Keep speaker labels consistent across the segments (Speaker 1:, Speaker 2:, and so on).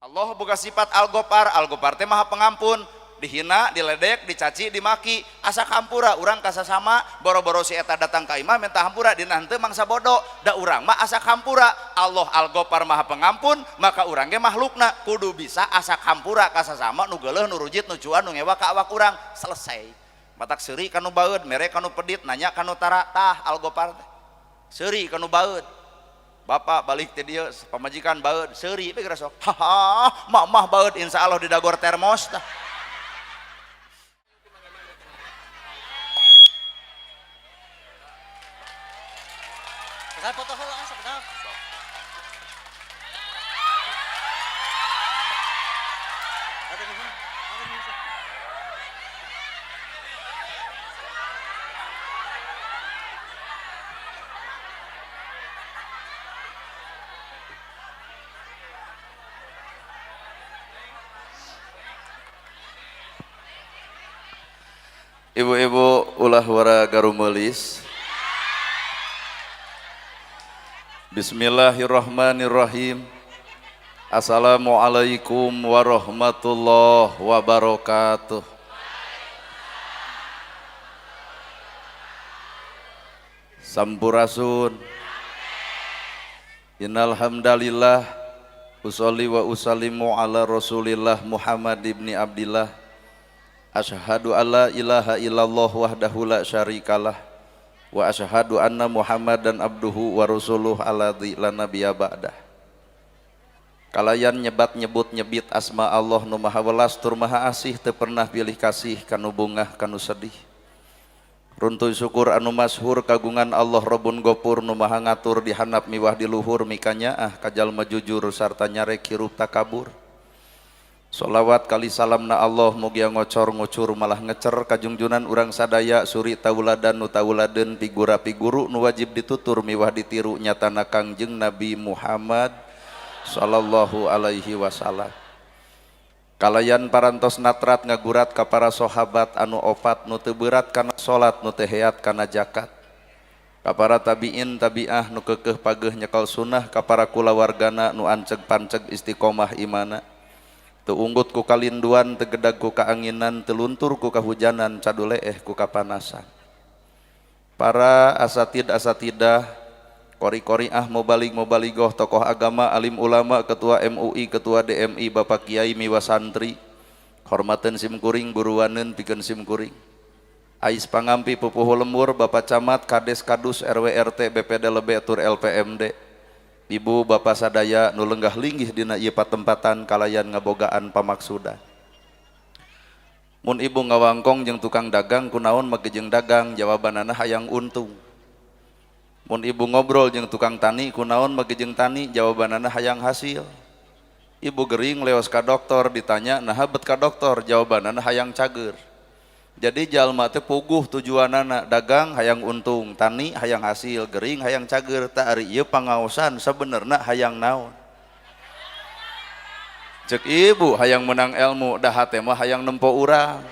Speaker 1: Allah boga sifat Al-Ghaffar, Al-Ghaffar teh Maha Pengampun. Dihina, diledek, dicaci, dimaki, asa hampura urang kasasama, boro-boro si eta datang ka imah minta hampura dina henteu mangsa bodoh. Da urang mah asa hampura. Allah Al-Ghaffar Maha Pengampun, maka urang ge makhlukna kudu bisa asa hampura kasasama nu geuleuh, nu rujit, nu cuan, nu ngewa ka awak urang. Selesai. Matak seuri ka nu baeud, mere ka nu pedit, nanya ka nu tara, tah Al-Ghaffar teh. Seuri ka nu baeud. Bapak balik teh dieu pamajikan baeud, seuri we geura sok. Haha, mamah baeud insyaallah didagor termos tah.
Speaker 2: Saya foto heula ah, sakedap. Hatur nuhun. Hatur nuhun.
Speaker 1: Ibu-ibu ulah wara garumelis. Bismillahirrahmanirrahim. Assalamualaikum warahmatullahi wabarakatuh. Sampurasun. Innal hamdalillah usolli wa usallimu ala Rasulillah Muhammad ibni Abdillah. Asyhadu alla ilaha illallah wahdahu la syarikalah wa asyhadu anna Muhammadan abduhu wa rasuluh alladzi la nabiyya ba'dah. Kalayan nyebat nyebut nyebit asma Allah nu maha welas tur maha asih teu pernah pilih kasih kanu bungah kanu sedih. Runtuy syukur anu masyhur kagungan Allah Rabbun Gopur nu maha ngatur di handap miwah di luhur mikanyaah ka jalma jujur sarta nyarek hirup takabur. Sholawat kali salamna Allah mugia ngocor ngucur malah ngecer kajungjunan urang sadaya suri tauladan nu tauladeun pigura piguru nu wajib ditutur miwah ditiru nyatana Kangjeng Nabi Muhammad sallallahu alaihi wasallam. Kalayan parantos natrat ngagurat ka para sahabat anu opat nu teu beurat kana salat nu teu heat kana zakat. Ka para tabiin tabiah nu keukeuh pageuh nyekel sunnah ka para kulawargana nu anceg panceg istiqomah imana. Teu unggut ku kalinduan, teu gedag ku kaanginan, teu luntur ku kahujanan, caduleeh ku kapanasan. Para asatid asatidah, kori-koriah, mubalig mubaligoh, tokoh agama, alim ulama, ketua MUI, ketua DMI, bapak kiai miwa santri, hormaten sim kuring, buruaneun pikeun sim kuring. Ais pangampi pupuhu lembur, bapak camat, kades kadus, RW RT, BPD lebe tur LPMD. Ibu bapak sadaya nu lenggah linggih dina ieu patempatan kalayan ngabogaan pamaksudan. Mun ibu ngawangkong jeung tukang dagang kunaon make jeung dagang jawabanana hayang untung. Mun ibu ngobrol jeung tukang tani kunaon make jeung tani jawabanana hayang hasil. Ibu gering leos ka dokter ditanya naha bet ka dokter jawabanana hayang cager. Jadi jalma teh puguh tujuanana dagang hayang untung, tani hayang hasil, gering hayang cager, tah ari ieu pangaosan sabenerna hayang naon. Cek ibu hayang menang ilmu, dah hate mah hayang nempo urang.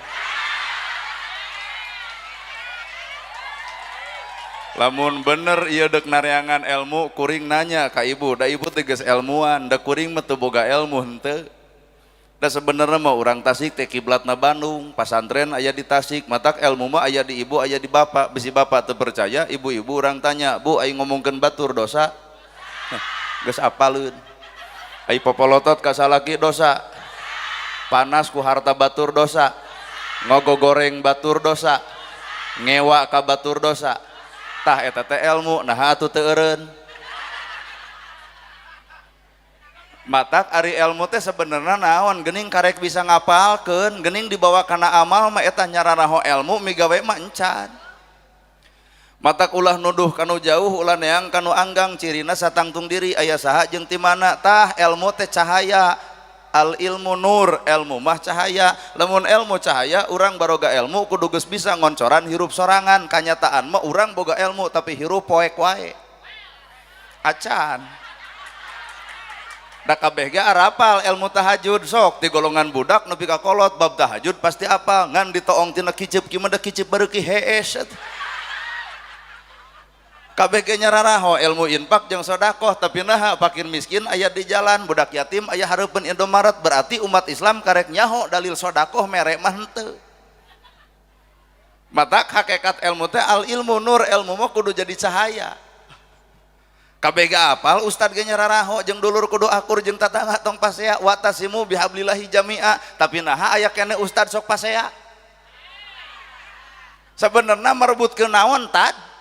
Speaker 1: Lamun bener ieu deuk nareangan ilmu, kuring nanya ka ibu, da ibu teh geus ilmuan, da kuring mah teu boga ilmu henteu. Da sebenarnya mah urang Tasik teh kiblatna Bandung, pasantren aya di Tasik, matak ilmu mah aya di ibu, aya di bapak. Bisi bapak teu percaya, ibu-ibu urang tanya, "Bu, aing ngomongkeun batur dosa?" Geus apaleun. Ai popolotot ka salaki dosa. Panas ku harta batur dosa. Ngogogoreng batur dosa. Ngewa ka batur dosa. Tah eta teh ilmu, naha atuh teu eureun. Matak ari ilmu teh sebenarnya naon geuning karek bisa ngapalkeun geuning dibawa kana amal mah eta nyararaho ilmu migawe mah encan. Matak ulah nuduh kanu jauh ulah neang kanu anggang cirina satangtung diri aya saha jeung ti mana tah ilmu teh cahaya. Al ilmu nur, ilmu mah cahaya. Lamun ilmu cahaya urang baroga ilmu kudu geus bisa ngoncoran hirup sorangan. Kanyataan mah urang boga ilmu tapi hirup poek wae acan. Da kabeh ge arapal ilmu tahajud sok di golongan budak nepi ka kolot bab tahajud pasti apal ngan ditoong tina kicep kieu mah da kicep bareuki hees. KBG nyararaho ilmu infak jeung sodakoh, tapi naha fakir miskin aya di jalan, budak yatim aya hareupeun Indomaret, berarti umat Islam karek nyaho dalil sodakoh mere mah henteu. Matak hakikat ilmu teh al ilmu nur, ilmu mah kudu jadi cahaya. KBG apal ustad ge nyararaho jeung dulur kudu akur jeung tatangga tong pasea, watasimu bihablillahi jami'a, tapi naha aya keneh ustad sok pasea. Sebenarnya merebutkeun naon tad?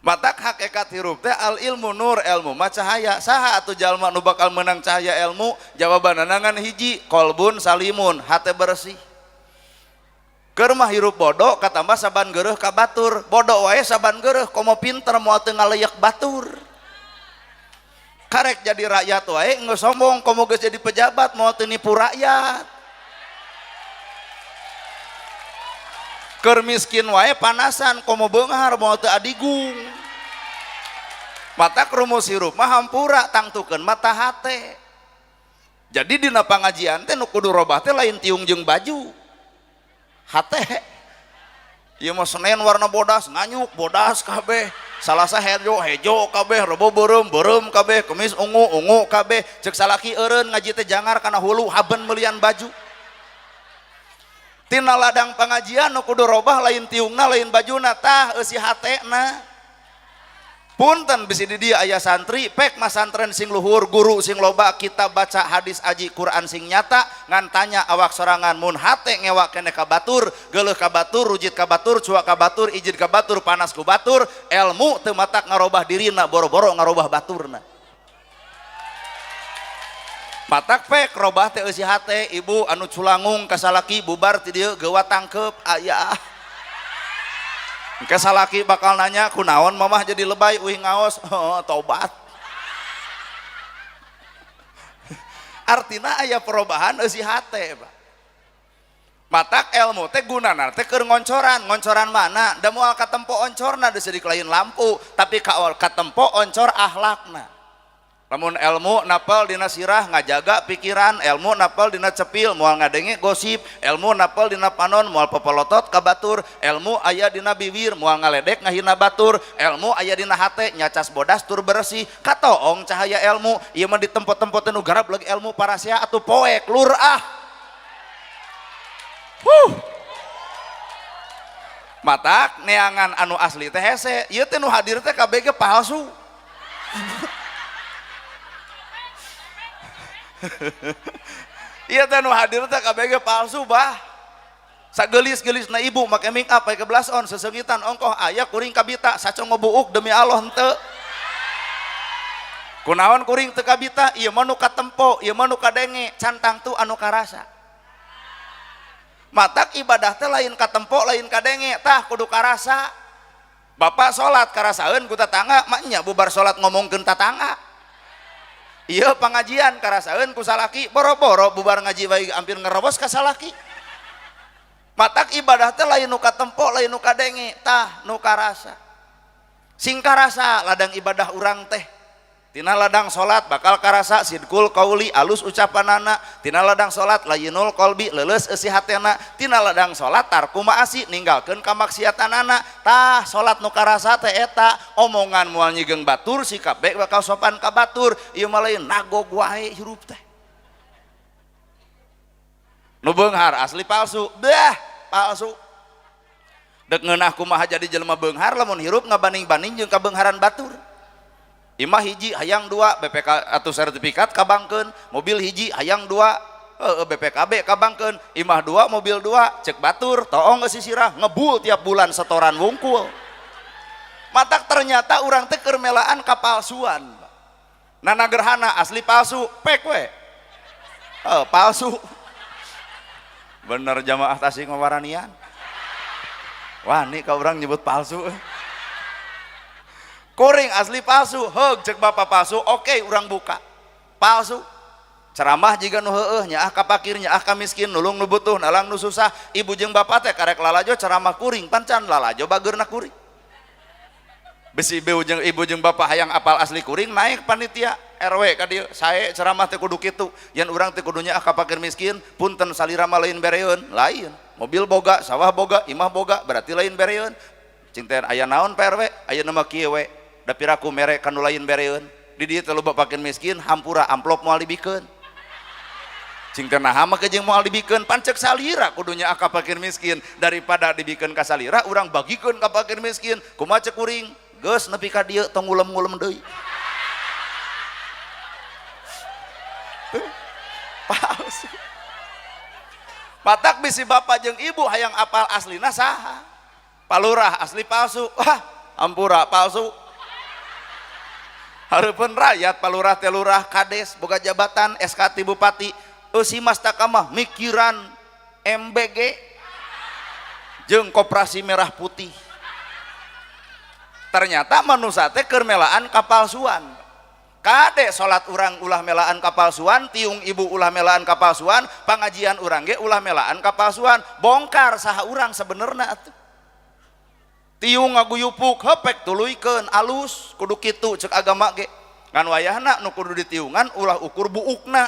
Speaker 1: Matak hakikat hirup teh al ilmu nur, ilmu mah cahaya. Saha atuh jalma nu bakal menang cahaya ilmu? Jawabanna ngan hiji, kolbun salimun, hate bersih. Keur mah hirup bodoh katambah saban geureuh ka batur. Bodoh wae saban geureuh, komo pinter moal teu ngaleyak batur. Karek jadi rakyat wae geus sombong, komo geus jadi pejabat moal teu nipu rakyat. Keur miskin wae panasan, komo beunghar moal teu adigung. Matak rumus hirup mah hampura tangtukeun mata hate. Jadi dina pangajian teh nu kudu robah teh lain tiung jeung baju. Hate. Ieu mah Senin warna bodas, nganyuk bodas kabeh. Salasa hejo, hejo kabeh, Rebo beureum, beureum kabeh, Kemis ungu, ungu kabeh. Ceuk salaki eureun ngaji teh jangar kana hulu haben meulian baju. Tina ladang pengajian nu kudu robah lain tiungna lain bajuna, tah eusi hatena. Punten bisi di dieu aya santri pek masantren sing luhur, guru sing loba, kitab baca hadis aji Quran sing nyata, ngan tanya awak sorangan mun hate ngewa keneh ka batur, geuleuh ka batur, rujit ka batur, cuak ka batur, ijid ka batur, panas ku batur, ilmu teu matak ngarobah dirina, boro-boro ngarobah baturna. Matak pek robah teh eusi hate, ibu anu culangung ka salaki bubar ti dieu geuwa tangkeup aya. Engke salaki bakal nanya kunaon mamah jadi lebay uih ngaos, oh, tobat. Artina aya perubahan eusi hate, Pak. Matak ilmu teh gunana teh keur ngoncoran, ngoncoran mana? Da moal katempo oncorna deui seudik lain lampu, tapi katempo oncor akhlakna. Lamun ilmu napal dina sirah ngajaga pikiran, ilmu napal dina cepil moal ngadenge gosip, ilmu napal dina panon moal popolotot ka batur, ilmu aya dina bibir moal ngaledek ngahina batur, ilmu aya dina hate nyacas bodas tur bersih, katoong cahaya ilmu. Ieu mah ditempo-tempo teh nu garap lagi ilmu parasea atuh poek lur ah. Huh. Matak neangan anu asli teh hese, ieu teh nu hadir teh KBG palsu. Iya teh nu hadir teh KBG palsu bah. Sagelis-gelisna ibu make make up make blush on seseungitan ongkoh aya kuring kabita sacongo buuk demi Allah henteu. Kunaon kuring teu kabita? Ieu mah nu katempo, ieu mah nu kadenge, can tangtu anu karasa. Matak ibadah teh lain katempo lain kadenge, tah kudu karasa. Bapak salat karasaeun ku tatangga, mah nya bubar salat ngomongkeun tatangga. Iya pengajian karasaeun ku salaki, boro-boro bubar ngaji bae hampir ngerobos ka salaki. Matak ibadah teh lain nu katempo lain nu kadenge, tah nu karasa. Sing karasa ladang ibadah urang teh. Tina ladang salat bakal karasa sidqul qauli alus ucapanana, tina ladang salat layinul qalbi leuleus eusi hatena, tina ladang salat tarku maasi ninggalkeun kamaksiatanana. Tah salat nu karasa teh eta omongan moal nyigeng batur, sikap bae bakal sopan ka batur, ieu mah lain nagog wae hirup teh. Nu beunghar asli palsu, dah palsu. Dek ngeunah kumaha jadi jelema beunghar lamun hirup ngabanding-banding jeung kabeungharan batur. Imah hiji hayang dua, BPK atau sertifikat kabangkeun, mobil hiji hayang dua, BPKB kabangkeun, imah dua, mobil dua, cek batur, toong geus sisirah, ngebul tiap bulan setoran wungkul. Matak ternyata urang teh keur melaan kapalsuan. Nana gerhana asli palsu, pek we. Palsu. Bener jamaah Tasik mawaranian. Wah, nih kau orang nyebut palsu. Kuring asli palsu, heug cek bapak palsu, oke urang buka. Palsu. Ceramah jiga nu heueuh, nyaah ka pakir, nyaah ka miskin, nulung nu butuh, nalang nu susah. Ibu jeung bapak teh karek lalajo ceramah kuring, pancan lalajo bageurna kuring. Besi ibu jeung bapak hayang apal asli kuring naik panitia RW ka dieu, sae ceramah teh kudu kitu. Yen urang teh kudu nyaah ka pakir miskin, punten salira mah lain bereun, lain. Mobil boga, sawah boga, imah boga, berarti lain bereun. Cing teh aya naon Pak RW? Ayeuna mah kieu we. Da piraku mere ka nu lain bereun. Di dieu teh loba fakir miskin, hampura amplop moal dibikeun. Cing teh naha make jeung moal dibikeun, pan ceuk salira kudunya ka fakir miskin daripada dibikeun ka salira urang bagikeun ka fakir miskin. Kumaha ceuk kuring? Geus nepi ka dieu tong ngulem-ngulem deui. Palsu. Matak bisi bapak jeung ibu hayang apal aslina saha? Palurah asli palsu. Wah, ampura palsu. Hareupeun rakyat palurah teh lurah kades boga jabatan SKT bupati eusi mastakamah mikiran MBG jeung koperasi merah putih. Ternyata manusia teh keur melaan kapalsuan. Kade salat urang ulah melaan kapalsuan, tiung ibu ulah melaan kapalsuan, pangajian urang ge ulah melaan kapalsuan, bongkar saha urang sebenerna atuh. Tiung ngaguyupuk hepek tuluykeun alus kudu kitu ceuk agama ge. Ngan wayahna nu kudu ditiungan ulah ukur buukna.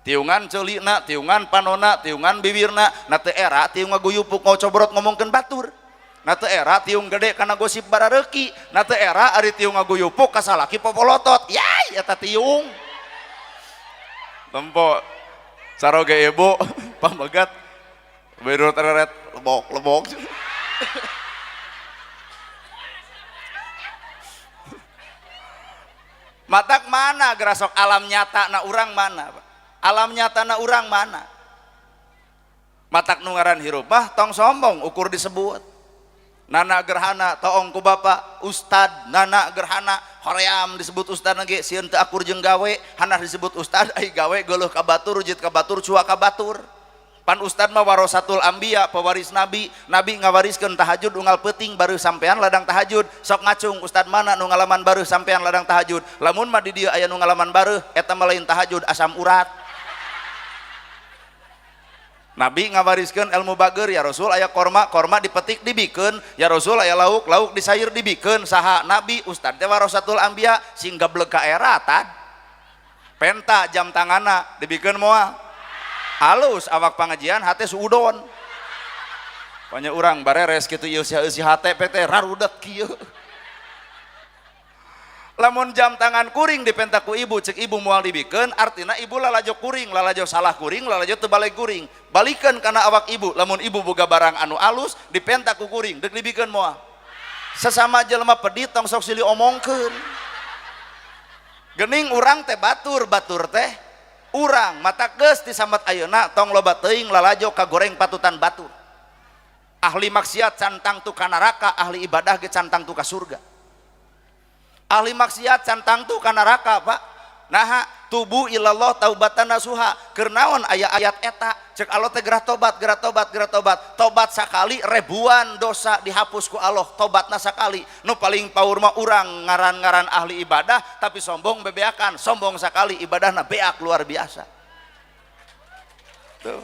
Speaker 1: Tiungan ceulina, tiungan panona, tiungan bibirna, na teu era tiung ngaguyupuk ngocobrot ngomongkeun batur. Na teu era tiung gede kana gosip barareuki, na teu era ari tiung ngaguyupuk ka salaki popolotot. Yai eta tiung. Tempo saroge ibu pamegat berut reret lebok-lebok. Matak mana gerasok alam nyata na urang mana, Pak? Alam nyata na urang mana? Matak nu ngaran hirup mah tong sombong ukur disebut. Nana gerhana toong ku bapak ustad nana gerhana hoream disebut ustad ge sieun teu akur jeung gawe hanah disebut ustad ai gawe geuleuh ka batur rujit ka batur cua ka batur. Pan ustad mah warasatul anbiya pewaris nabi, nabi ngawariskeun tahajud unggal peuting baru sampean ladang tahajud sok ngacung ustad mana nu ngalaman baru sampean ladang tahajud lamun mah di dieu aya nu ngalaman baru eta mah lain tahajud asam urat. Nabi ngawariskeun ilmu bager ya Rasul aya korma, korma dipetik dibikeun ya Rasul aya lauk, lauk disayur dibikeun saha nabi ustad teh warasatul anbiya sing gableg ka era tad penta jam tanganna dibikeun moal halus awak pangajian hate suudon panya urang bareres kitu ieu sia eusi hate PT rarudet kieu. Lamun jam tangan kuring dipenta ku ibu cek ibu moal dibikeun artina ibu lalajo kuring lalajo salah kuring lalajo teu balik kuring balikeun kana awak ibu lamun ibu boga barang anu alus dipenta ku kuring deuk dibikeun moal sesama jelema pedit tong sok silih omongkeun geuning urang teh batur batur teh urang mata geus disambat ayeuna tong loba teuing lalajo kagoreng patutan batur ahli maksiat cantang tu ka neraka ahli ibadah ge cantang tu ka surga. Ahli maksiat cantang tu ka neraka Pak. Naha tubu ilallah taubatan nasuha. Keur naon aya ayat eta cek Allah teh gerah tobat gerah tobat gerah tobat tobat sakali ribuan dosa dihapus ku Allah tobatna sakali. Nu paling paur mah urang ngaran-ngaran ahli ibadah tapi sombong bebeakan sombong sakali ibadahna beak luar biasa. Tuh.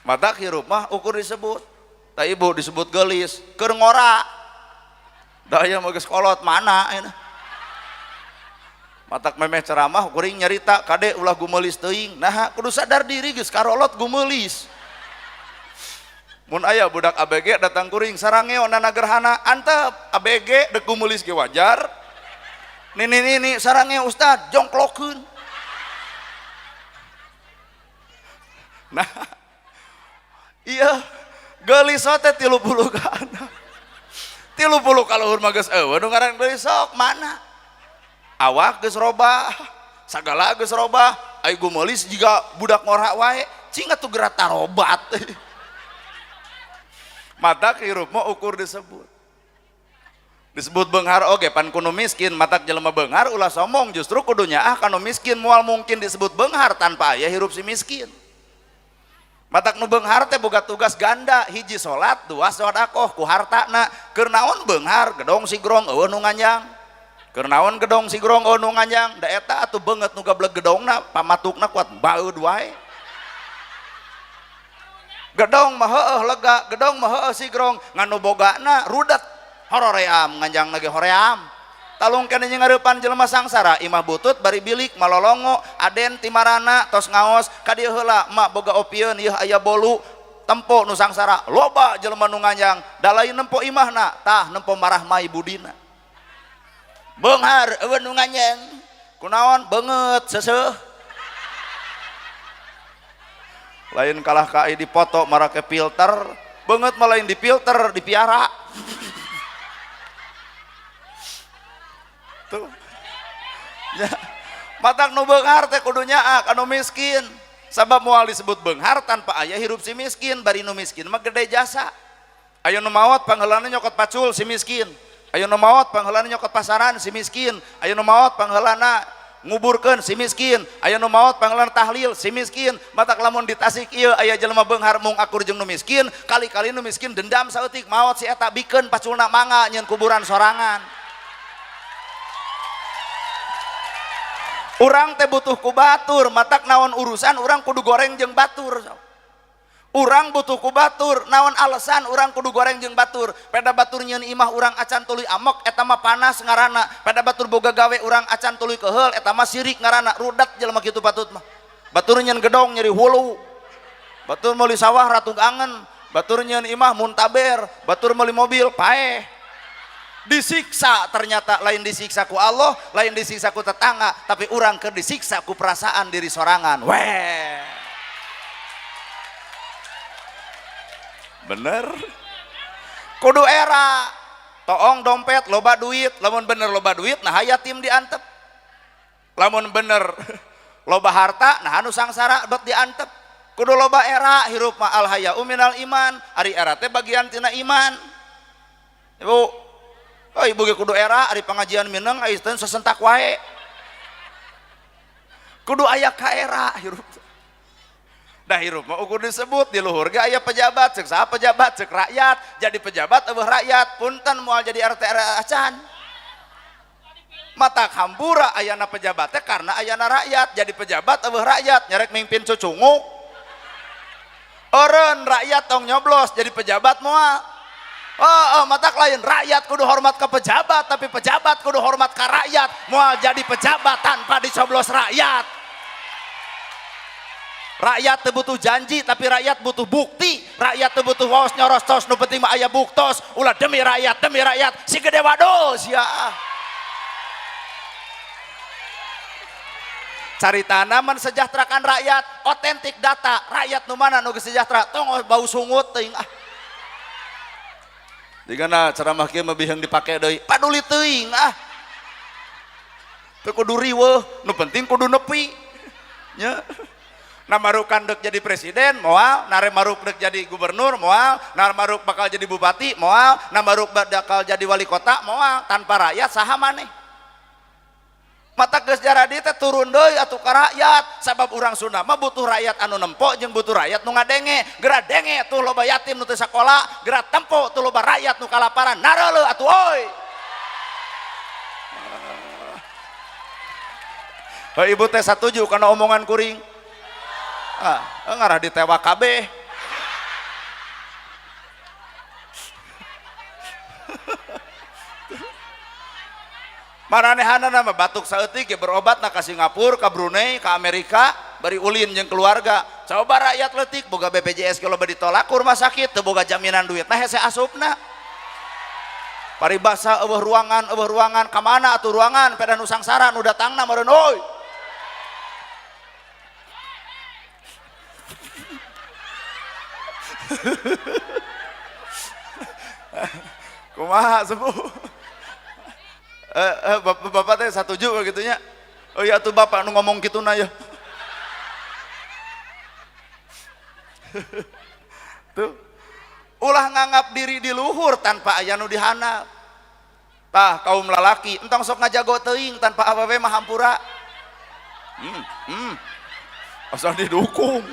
Speaker 1: Matak hirup mah ukur disebut. Ta ibu disebut geulis keur ngora. Da aya mah geus kolot mana ayeuna. Matak memeh ceramah kuring nyarita kade ulah gumeulis teuing. Naha kudu sadar diri geus karolot gumeulis. Mun aya budak ABG datang kuring sarangeo nana gerhana antep ABG deuk gumeulis ge wajar. Nini nini sarangeo ustad jongklokeun. Nah iya geulis teh 30 ka anak. 30 kaluhur mah geus eueuh nu ngaran geulis sok mana awak geus robah sagala geus robah ai gumeulis jiga budak ngora wae cing atuh geura tarobat. Matak hirup mah ukur disebut disebut beunghar oge pan kudu miskin matak jelema beunghar ulah sombong justru kudunya ah kanu miskin moal mungkin disebut beunghar tanpa aya hirup si miskin. Matak nu beunghar teh boga tugas ganda hiji salat dua sedekah ku hartana keur naon beunghar gedong sigrong eueuh nu nganjang keur naon gedong sigrong eueuh nu nganjang da eta atuh beungeut nu gableg gedongna pamatukna kuat baeud wae gedong mah heueuh lega gedong mah heueuh sigrong ngan nu bogana rudet horoream nganjang lagi hoream talung kene jeung ngareupan jelema sangsara imah butut bari bilik malolongo aden timarana tos ngaos ka dieu heula mak boga opieun ieu aya bolu Tempo nu sangsara, loba jelema nu nganjang, da lain nempo imahna, tah nempo marahmai budina. Beunghar eueun nu nganjang, kunaon beungeut seuseuh. Lain kalah ka ai dipoto marake filter, beungeut mah lain dipilter, dipiara. Tuh. Ya. Matak nu beunghar teh kudu nyaah ka nu miskin. Sabab moal disebut beunghar tanpa aya hirup si miskin, bari nu miskin mah gede jasa. Aya nu maot pangheulana nyokot pacul si miskin. Aya nu maot pangheulana nyokot pasaran si miskin. Aya nu maot pangheulana nguburkeun si miskin. Aya nu maot pangheulana tahlil si miskin. Matak lamun di Tasik ieu aya jelema beunghar mung akur jeung nu miskin, kali-kali nu miskin dendam saeutik maot si eta bikeun paculna mangga nyeun kuburan sorangan. Urang teh butuh ku batur, matak naon urusan urang kudu goreng jeung batur. Urang butuh ku batur, naon alasan urang kudu goreng jeung batur. Peda batur nyeun imah urang acan tuluy amok eta mah panas ngaranna. Peda batur boga gawe urang acan tuluy keheul eta mah sirik ngaranna. Rudet jelema kitu patut mah. Batur nyeun gedong nyeri hulu. Batur meuli sawah ratug angen, batur nyeun imah muntaber, batur meuli mobil paeh. Disiksa ternyata lain disiksa ku Allah, lain disiksa ku tetangga, tapi urang keur disiksa ku perasaan diri sorangan. Weh. Bener. Kudu era toong dompet loba duit, lamun bener loba duit nah yatim diantep. Lamun bener loba harta nah anu sangsara bet diantep. Kudu loba era hirup ma al haya'u minal iman, ari era teh bagian tina iman. Ibu, oh ibu ge kudu era ari pengajian mineng aya teh sesentak wae. Kudu aya ka era hirup. Dah hirup mah ukur disebut di luhur ge aya pejabat, cek saha pejabat, cek rakyat, jadi pejabat eueuh rakyat, punten moal jadi RT RW acan. Mata hampura ayana pejabat teh karena ayana rakyat, jadi pejabat eueuh rakyat, nyarek mimpin cucunguk. Eureun rakyat tong nyoblos jadi pejabat moal. Oh, oh, matak lain rakyat kudu hormat ke pejabat, tapi pejabat kudu hormat ke rakyat, moal jadi pejabat tanpa dicoblos rakyat. Rakyat teu butuh janji, tapi rakyat butuh bukti. Rakyat teu butuh waos nyoros tos, nu penting mah aya buktos. Ulah demi rakyat, si gede waduh sia. Cari tanaman sejahterakan rakyat, otentik data rakyat nu mana nu geus sejahtera, tong bau sungut teuing ah. Jigana ceramah kieu mah biheung dipake deui, paduli teuing ah. Teu kudu riweuh, nu penting kudu nepi. Nya. Nah marukan dek jadi presiden moal, nare maruk dek jadi gubernur moal, nare maruk bakal jadi bupati moal, nah maruk bakal jadi wali kota moal, tanpa rakyat saha maneh. Mata geus jaradi teh turun deui atuh ka rakyat, sabab urang Sunda mah butuh rakyat anu nempo jeung butuh rakyat nu ngadenge. Geura denge tuh loba yatim nu teu sakola, geura tempo tuh loba rakyat nu kalaparan, nareuleuh atuh oi. Heuh ibu teh satuju kana omongan kuring. Ah, ngarah ditewak kabeh. Maranehanana mah batuk saeutik ge berobat na ka Singapura, ka Brunei, ka Amerika, bari ulin jeung keluarga. Coba rakyat leutik boga BPJS ge loba ditolak ku rumah sakit, teu boga jaminan duit. Nah hese asupna. Paribasa eueuh ruangan, ka mana atuh ruangan pedah nu sangsara nu datangna meureun euy. Kumaha sepuh? Bapak teh satuju gitunya. Oh iya tuh bapak nu ngomong kitu na ya. Tuh. Ulah nganggap diri di luhur tanpa aya nu dihandap. Tah kaum lalaki entong sok ngajago teuing tanpa awewe mah hampura. Asal didukung.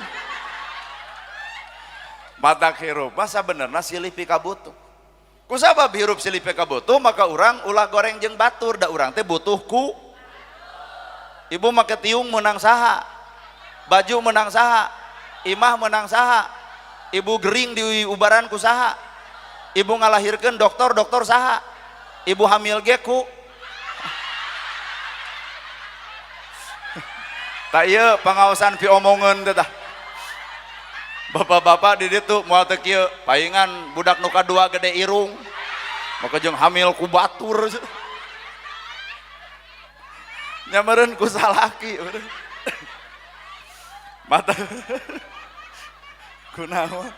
Speaker 1: Matak hirup mah sabenerna silih pikabutuh. Kusabab hirup silih pikabutuh maka urang ulah goreng jeung batur, da urang teh butuh ku. Ibu make tiung meunang saha? Baju meunang saha? Imah meunang saha? Ibu gering di ubaran ku saha? Ibu ngalahirkeun dokter, dokter saha? Ibu hamil ge ku. Tah ieu pangaosan piomongeun teh tah. Bapak-bapak di ditu moal teu kieu, paingan budak nu kadua gede irung. Maka jeung hamil ku batur. Nya meureun ku salaki meureun. Mata kunaon?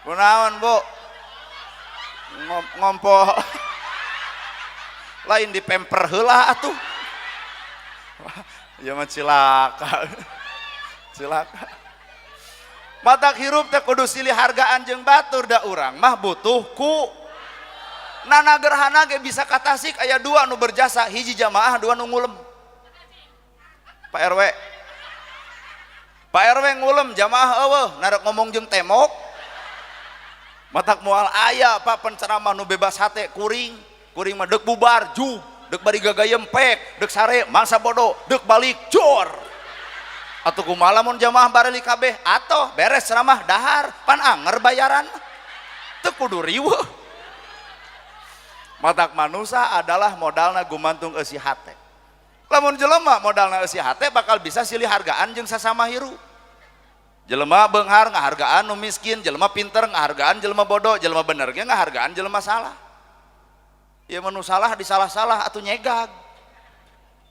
Speaker 1: Kunaon, Bu? Ngompo. Lain dipemper heula atuh. Ya mah cilaka. Cilaka. Matak hirup teh kudu silih hargaan jeung batur, da urang mah butuh ku nana gerhana ge bisa ka Tasik aya dua nu berjasa, hiji jamaah, dua nu ngulem. Pak RW. Pak RW ngulem, jamaah eueuh, narek ngomong jeung temok. Matak moal aya Pak penceramah nu bebas hate kuring. Kuring mah deuk bubar jug, deuk bari gagayem pek, deuk sare mangsa bodoh, deuk balik jor. Atuh kumaha lamun jamaah bareli kabeh atoh beres ceramah dahar pan anger bayaran. Teu kudu riweuh. Matak manusa adalah modalna gumantung eusi hate. Lamun jelema modalna eusi hate bakal bisa silih hargaan jeung sasama hirup. Jelema beunghar ngahargaan nu miskin, jelema pinter ngahargaan jelema bodoh, jelema bener ge ngahargaan jelema salah. Ieu mah nu salah disalah-salah atuh nyegag.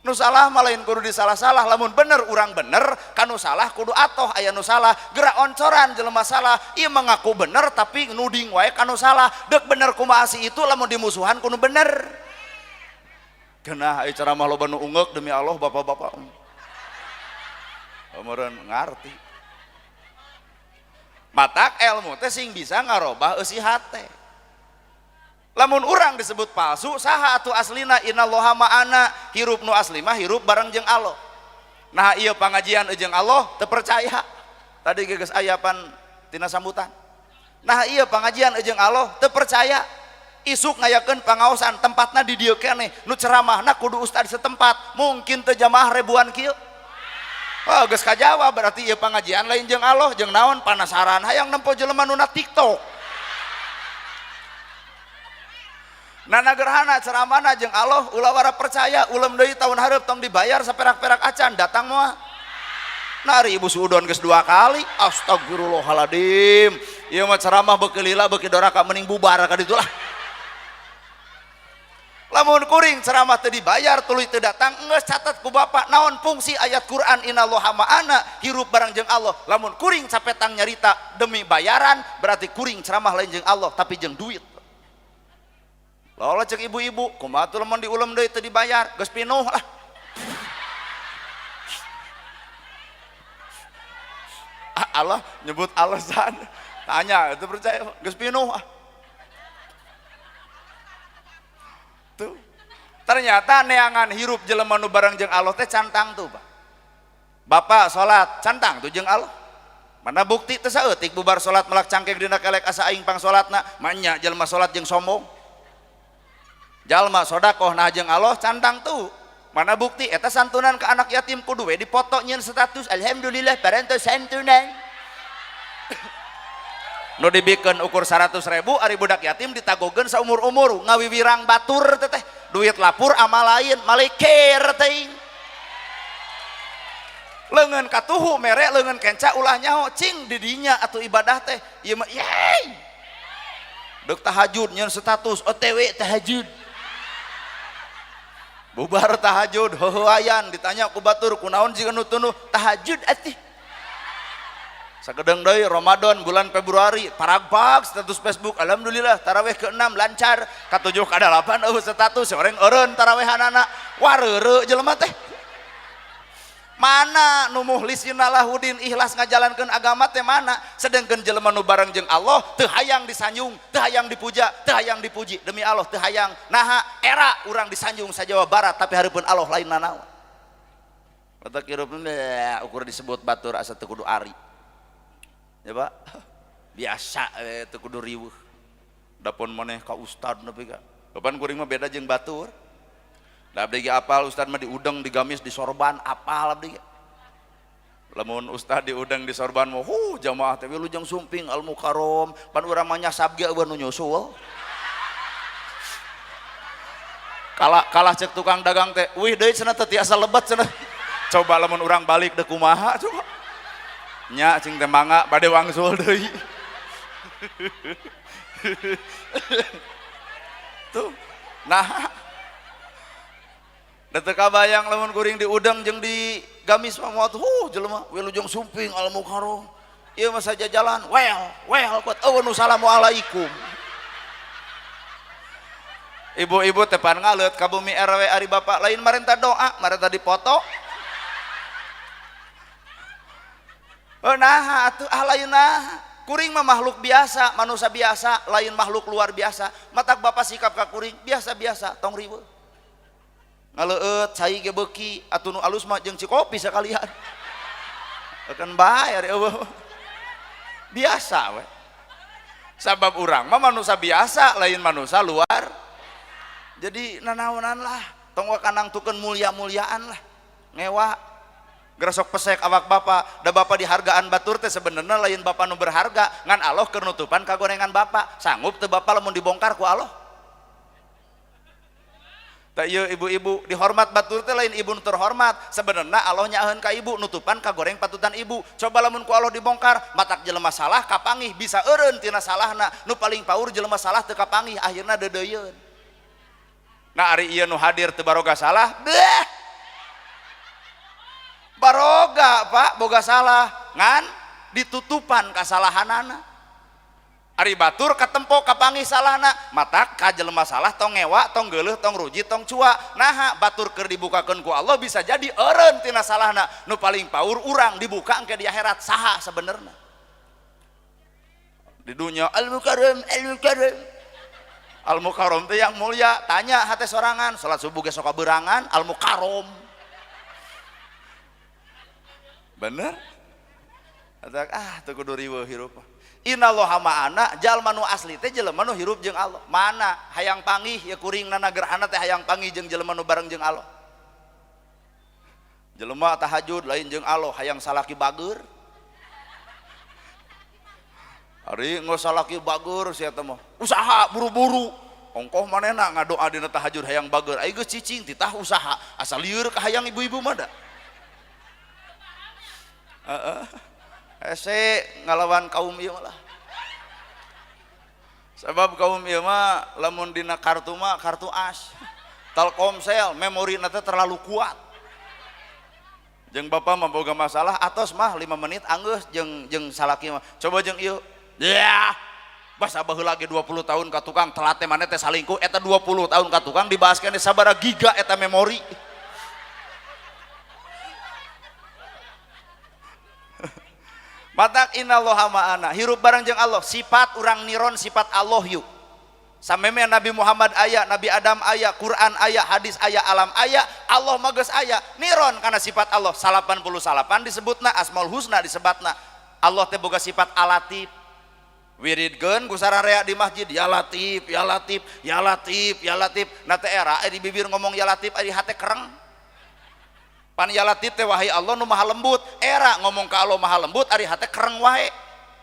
Speaker 1: Nu salah mah lain kudu disalah-salah, lamun bener urang bener, kanu salah kudu atoh aya nu salah, gerak oncoran jelema salah, ieu mah ngaku bener tapi nuding wae kanu salah, deuk bener kumaha si itu lamun dimusuhan kudu bener. Geunah aya ceramah loba nu ungeuk demi Allah bapak-bapak. Meureun ngarti. Matak ilmu teh sing bisa ngarobah eusi hate. Lamun urang disebut palsu, saha atuh aslina? Innallaha ma'ana, hirup nu asli mah hirup bareng jeung Allah. Nah ieu pangajian jeung Allah teu percaya. Tadi geus aya pan tina sambutan. Nah ieu pangajian jeung Allah teu percaya. Isuk ngayakeun pangaosan tempatna di dieu keneh, nu ceramahna kudu ustad setempat, mungkin teu jamaah ribuan kieu. Oh, geus kajawab berarti ieu pangajian lain jeung Allah, jeung naon panasaran hayang nempo jelema nu na TikTok. Nana gerhana ceramahna jeung Allah ulah wara percaya, ulem deui tahun hareup tong dibayar saperak-perak acan datang moal. Nah ari ibu suudon geus 2 kali, astagfirullahaladzim. Ieu mah ceramah beuki lila beuki doraka mending bubar ka ditu lah. Lamun kuring ceramah teu dibayar tuluy teu datang geus catat ku bapak naon fungsi ayat Quran innallaha ma'ana hirup bareng jeung Allah. Lamun kuring capetang nyarita demi bayaran berarti kuring ceramah lain jeung Allah tapi jeung duit. Lola cek ibu-ibu kumaha tuh lamun diulem deui teu dibayar geus pinuh lah. Allah nyebut alasan tanya itu percaya geus pinuh ah. Tuh. Ternyata neangan hirup jelema nu bareng jeung Allah teh cantang tuh, Pak. Bapak salat cantang tuh jeung Allah. Mana bukti teh saeutik bubar salat melak cangkek dina kelek asa aing pang salatna, manya jelema salat jeung sombong. Jalma sodakoh nah jeung Allah cantang tuh. Mana bukti eta santunan ke anak yatim kudu we dipoto nyeun status alhamdulillah parantos santunan. Nu dibikeun ukur 100.000 ari budak yatim ditagogeun saumur-umur ngawiwirang batur teteh duit lapur amal lain malekir teuing. Leungeun katuhu mere leungeun kenca ulah nyaho cing di dinya atuh ibadah teh ieu mah yeay. Deuk tahajud nyeun status OTW tahajud. Bubar tahajud heuheuayan ditanya ku batur kunaon jiga nu tunuh tahajud atuh. Sakedeng deui Ramadan bulan Februari paragpag status Facebook alhamdulillah tarawih ke-6 lancar ka-7 ka-8 eueuh status oreng eureun tarawehanana wareureu jelema teh. Mana nu muhlisina lahudin ikhlas ngajalankeun agama teh mana sedengkeun jelema nu bareng jeung Allah teu hayang disanjung teu hayang dipuja teu hayang dipuji demi Allah teu hayang naha era urang disanjung sa Jawa Barat tapi hareupeun Allah lain nanaon. Mata hirup ukur disebut batur asa teu kudu ari. Ya Pak, biasa teu kudu riweuh. Dapun maneh ka ustad nepi ka. Kapan kuring mah beda jeung batur. Da abdi ge apal ustad mah diudeng, digamis, disorban, apal abdi ge. Lamun ustad diudeng, disorban mah hu jamaah teh wilujeng sumping al mukarrom, pan urang mah nyasab ge eueuh nu nyusul. Kalah kalah cek tukang dagang teh, wih deui cenah teu tiasa lebet cenah. Coba lamun urang balik deui kumaha coba. Nya cing teh mangga bade wangsul deui. Tuh. Nah. Da teu kabayang lamun kuring diudeng jeung di gamis mah moal tuh jelema wilujeng sumping al mukarram. Ieu mah saja jalan well kuat eueuh nu salamualaikum. Ibu-ibu tepan ngaleut ka bumi RW ari bapak lain marenta doa, marenta dipoto. Oh nah atuh ah lain nah. Kuring mah makhluk biasa, manusia biasa, lain makhluk luar biasa. Matak bapak sikap ka kuring biasa-biasa, tong riweuh. Ngaleueut cai ge beuki, atuh nu alus mah jeung cikopi sakalian. Akan bae ari eueuh. Biasa we. Sabab urang mah manusia biasa, lain manusia luar. Jadi nanaonan lah, tong kanang tukeun mulia-muliaan lah. Ngewa geresok pesek awak bapak, da bapak dihargaan batur teh sebenarnya lain bapak nu berharga, ngan Allah keur nutupan kagorengan bapak. Sanggup teu bapak lamun dibongkar ku Allah? Tah ieu ibu-ibu dihormat batur teh lain ibu nu terhormat, sebenarnya Allah nyaaheun ka ibu nutupan kagoreng patutan ibu. Coba lamun ku Allah dibongkar, matak jelema salah kapangih bisa eureun tina salahna. Nu paling paur jelema salah teu kapangih akhirna deudeuyeun. Nah ari ieu nu hadir teu baroga salah, beh. Baroga Pak, boga salah, ngan ditutupan kasalahanana. Ari batur katempo kapanggih salahna, matak ka jelema salah tong ngewa, tong geuleuh, tong ruji, tong cua. Naha batur keur dibukakeun ku Allah bisa jadi eureun tina salahna. Nu paling paur urang dibuka engke di akhirat saha sebenarna. Di dunya al-mukarram, al-mukarram. Al-mukarram teh yang mulia, tanya hate sorangan, salat subuh ge sok kaberangan, al-mukarram. Bener? Kata, ah teu kudu riweuh hirup. Innallaha ma'ana, jalma nu asli teh jelema nu hirup jeung Allah. Mana hayang panggih ya kuring nana gerhana teh hayang panggih jeung jelema nu bareng jeung Allah. Jelema tahajud lain jeung Allah, hayang salaki bager. Ari geus salaki bager sia teh mah. Usaha buru-buru. Ongkoh manehna ngadoa dina tahajud hayang bager. Ai geus cicing titah usaha, asa lieur ka hayang ibu-ibu mah da. Heeh. Hese ngalawan kaum ieu mah lah. Sebab kaum ieu mah lamun dina kartu mah kartu as. Telkomsel memorina teh terlalu kuat. Jeung bapak mah boga masalah atos mah 5 menit anggeus jeung salaki mah. Coba jeung ieu. Ya. Basa baheula ge 20 tahun ka tukang telat teh maneh teh salingkuh eta 20 tahun ka tukang dibahas keneh sabaraha giga eta memori. Matak innallaha ma'ana, hirup bareng jeung Allah, sifat urang niron sifat Allah yuk. Sameme Nabi Muhammad aya, Nabi Adam aya, Quran aya, hadis aya, alam aya, Allah mah geus aya. Niron kana sifat Allah, 88 disebutna, Asmaul Husna disebatna. Allah teh boga sifat Alatif. Wiridkeun ku sararea di masjid, ya Latif, ya Latif, ya Latif, ya Latif. Na teh era di bibir ngomong ya Latif, ari hate kereng. Pan ya Latif teh wahai Allah nu maha lembut, era ngomong ka Allah maha lembut ari hate kereng wae.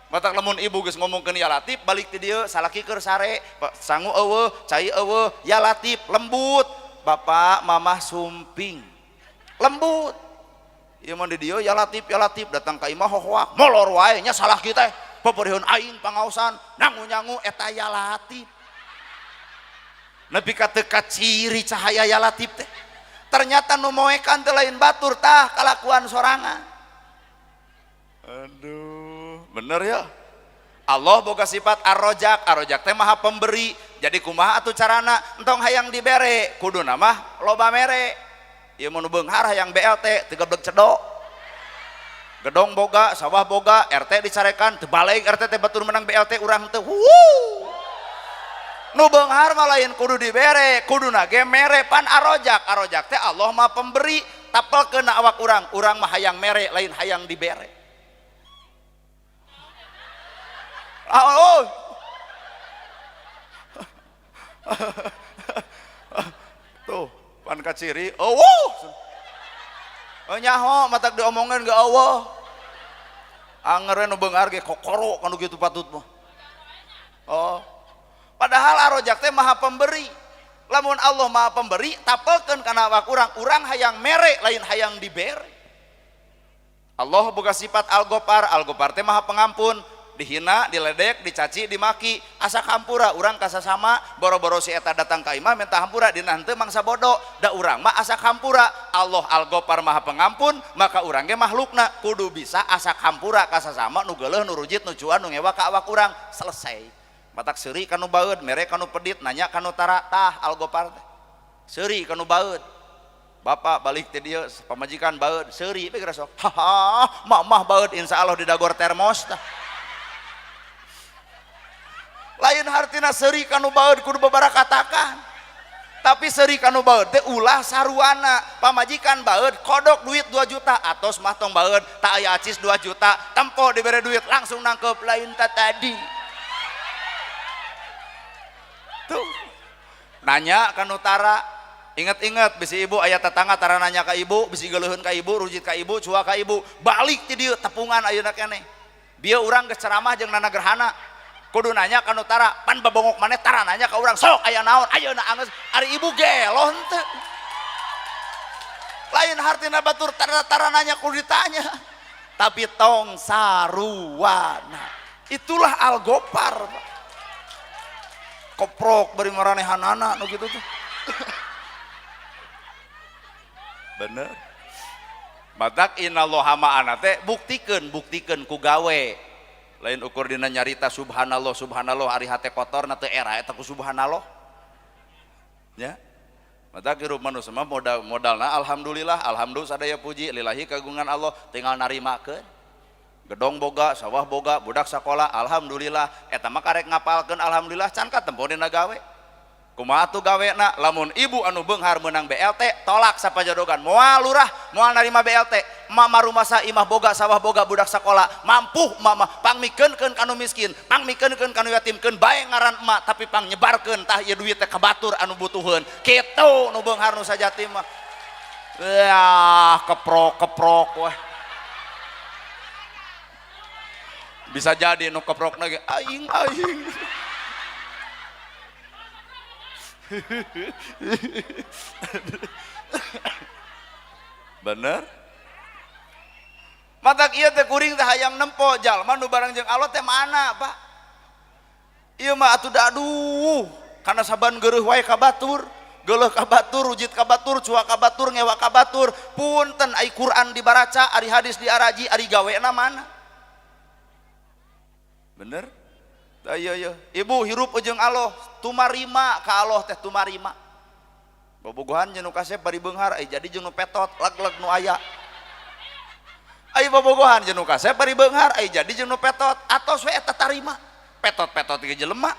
Speaker 1: Matak lamun ibu geus ngomongkeun ya Latif balik ti dieu salaki keur sare, sangu eueuh, cai eueuh, ya Latif lembut. Bapak mamah sumping. Lembut. Ieu mah di dieu ya Latif, ya Latif datang ka imah hohoak, molor wae nya salah kita. Peperihun aing pangaosan, nyangu-nyangu eta ya Latif. Nepi ka teu kaciri cahaya ya Latif teh. Ternyata nu moekan teh lain batur tah kalakuan sorangan. Aduh, bener ya. Allah boga sifat Ar-Rozak, Ar-Rozak teh maha pemberi. Jadi kumaha atuh carana? Entong hayang dibere, kuduna mah loba mere. Ieu mah nu beunghar hayang BLT, teu geblek cedok. Gedong boga, sawah boga, RT dicarekan, teu balik RT teh batur menang BLT urang teu. Wuh. Nu beunghar mah lain kudu dibere, kuduna ge mere pan Ar-Rozak. Ar-Rozak teh Allah maha pemberi, tapelkeun awak urang, urang mah hayang mere lain hayang dibere. Oh. Tuh, pan kaciri, oh wow. Oh nyaho matak diomongin ge eueuh. Anger we nu beunghar ge kokoro kanu kitu patut mah. Oh. Padahal Ar-Rozak teh maha pemberi. Lamun Allah maha pemberi, tapelkeun kana awak urang, urang hayang mere lain hayang dibere. Allah boga sifat Al-Ghaffar, Al-Ghaffar teh Maha Pengampun. Dihina, diledek, dicaci, dimaki, asa hampura urang kasasama, boro-boro si eta datang ka imah minta hampura dina henteu mangsa bodoh, da urang mah asa hampura. Allah Al-Ghaffar Maha Pengampun, maka urang ge makhlukna kudu bisa asa hampura kasasama nu geuleuh, nu rujit, nu cuan, nu ngewa ka awak urang. Selesai. Matak seuri ka nu baeud, mere ka nu pedit, nanya ka nu tara, tah Al-Ghaffar teh. Seuri ka nu baeud. Bapak balik ti dieu pamajikan baeud, seuri we geura sok. Haha, mamah baeud insyaallah didagor termos tah. Lain hartina seuri ka nu baeud kudu babarakatakan, tapi seuri ka nu baeud teh ulah saruana. Pamajikan baeud kodok duit 2 juta atos mah tong baeud, tak aya acis 2 juta tempo dibere duit langsung nangkep, lain ta tadi tuh. Nanya ka nu tara, inget-inget bisi ibu aya tetangga tara nanya ka ibu, bisi geuleuheun ka ibu, rujit ka ibu, cua ka ibu, balik ti dieu tepungan ayeuna keneh. Bieu urang geus ceramah jeung nana gerhana, kudu nanya ka nu tara, pan babongok maneh tara nanya ka urang, sok aya naon ayeuna anggeus, ari ibu gelo henteu. Lain hartina batur tara nanya kudu ditanya, tapi tong saruana. Itulah Al-Ghaffar. Koprok bari maranehanana nu kitu tuh. Bener. Matak innallaha ma'ana teh buktikeun, buktikeun ku gawe. Lain ukur dina nyarita subhanallah subhanallah ari hate kotor na teu era eta ku subhanallah. Ya. Matak hirup manusia mah modalna alhamdulillah, alhamdulillah sadaya puji lillahi kagungan Allah, tinggal narimakeun. Gedong boga, sawah boga, budak sakola, alhamdulillah. Eta mah karek ngapalkeun alhamdulillah can katempo dina gawe. Kumaha atuh gawena? Lamun ibu anu beunghar meunang BLT, tolak sapajodogan. Moal lurah, moal narima BLT. Mama rumasa imah boga, sawah boga, budak sakola, mampu mama pangmikeunkeun ka nu miskin, pangmikeunkeun ka nu yatimkeun, bae ngaran emak tapi pangnyebarkeun tah ieu duit teh ka batur anu butuheun. Kitu nu beunghar nu sajati mah. Yah, keprok-keprok wah. Bisa jadi nu keprokna ge aing aing. Bener? Matak ieu teh kuring teh hayang nempo jalma nu bareng jeung Allah teh mana, Pak? Ieu mah atuh da aduh, kana saban geureuh wae ka batur, geuleuh ka batur, rujit ka batur, cua ka batur, ngewa ka batur. Punten ai Quran dibaraca, ari hadis diaraji, ari gawena mana? Bener? Ayo, ayo. Ibu hirup jeung Allah, tumarima ka Allah teh tumarima. Bobogohan jeung nu kasep bari beunghar, ai jadi jeung nu petot, leg-leg nu aya. Ai bobogohan jeung nu kasep bari beunghar, ai jadi jeung nu petot, atos we eta tarima. Petot-petot ge jelema.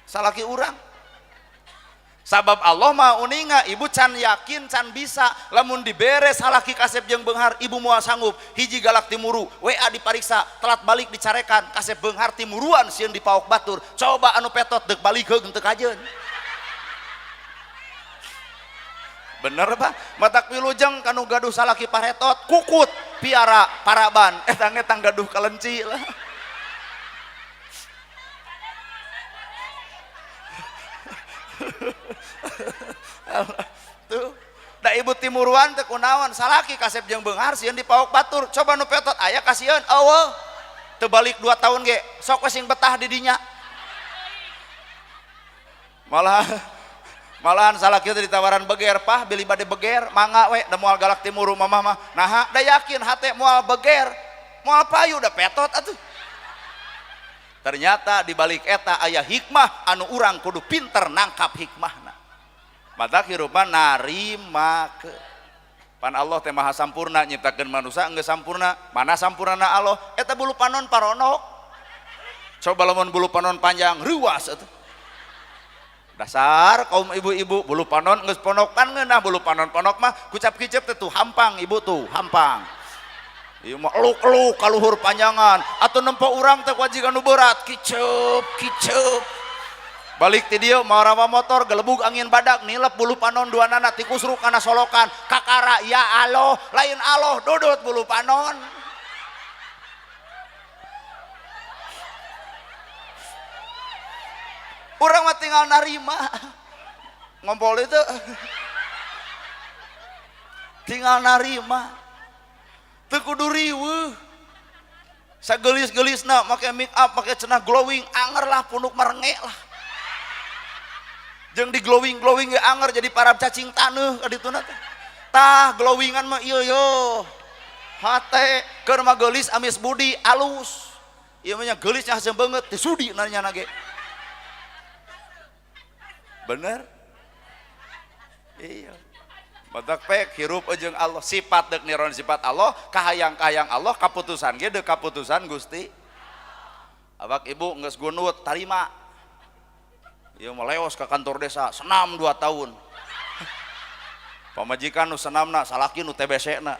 Speaker 1: Salaki urang. Sabab Allah Maha uninga, ibu can yakin can bisa lamun dibere salaki kasep jeung beunghar, ibu moal sanggup. Hiji galak timuru, WA dipariksa, telat balik dicarekan, kasep beunghar timuruan sieun dipaok batur. Coba anu petot deuk balik heug teu kajeun. Bener Pak? Matak wilujeng kanu gaduh salaki paretot, kukut piara paraban, eta ge tang gaduh kalenci lah. Tuh, da ibu timuruan teh kunaon salaki kasep jeung beunghar sieun dipaok batur. Coba nu petot aya kasieun eueuh. Teu balik 2 tahun ge, sok we sing betah di dinya. Malahan salaki teh ditawaran beger, pah bilih bade beger, mangga we da moal galak timuru mamah mah. Naha da yakin hate moal beger, moal payu da petot atuh. Ternyata di balik eta aya hikmah anu urang kudu pinter nangkap hikmahna. Mata hirupan narimakeun. Pan Allah teh maha sampurna nyiptakeun manusia geus sampurna. Mana sampurnana Allah? Eta bulu panon paronok. Coba lamun bulu panon panjang reuas atuh. Dasar kaum ibu-ibu bulu panon geus ponok pan ngeunah bulu panon ponok mah kucap-kicep teh tuh hampang ibu tuh hampang. Ieu mah eluk-eluk kaluhur panjangan atuh nempo urang teh wajikan nu berat kicep kicep. Balik ti dieu mawa motor gelebug angin badak nilep bulu panon dua nana tikusruk kana solokan kakara ya Allah lain Allah dudut bulu panon. Urang mah tinggal narima ngompol itu tinggal narima. Teu kudu riweuh. Sagelis-gelisna make make up, make cenah glowing, anger lah punuk marenge lah. Jeung di glowing-glowing ge anger jadi parab cacing taneuh ka dituna teh. Tah glowingan mah ieu yo. Hate keur mah geulis amis budi alus. Ieu mah nya geulisnya haseum beungeut teu sudi nanya ge. Bener? Iya. Matak pek hirup jeung Allah, sifat deuk niron sifat Allah, kahayang-kahayang Allah, kaputusan ge deuk kaputusan Gusti. Awak ibu geus gunut tarima. Ieu mah leos ka kantor desa, senam 2 tahun. Pamajikan nu senamna, salaki nu TBC-na.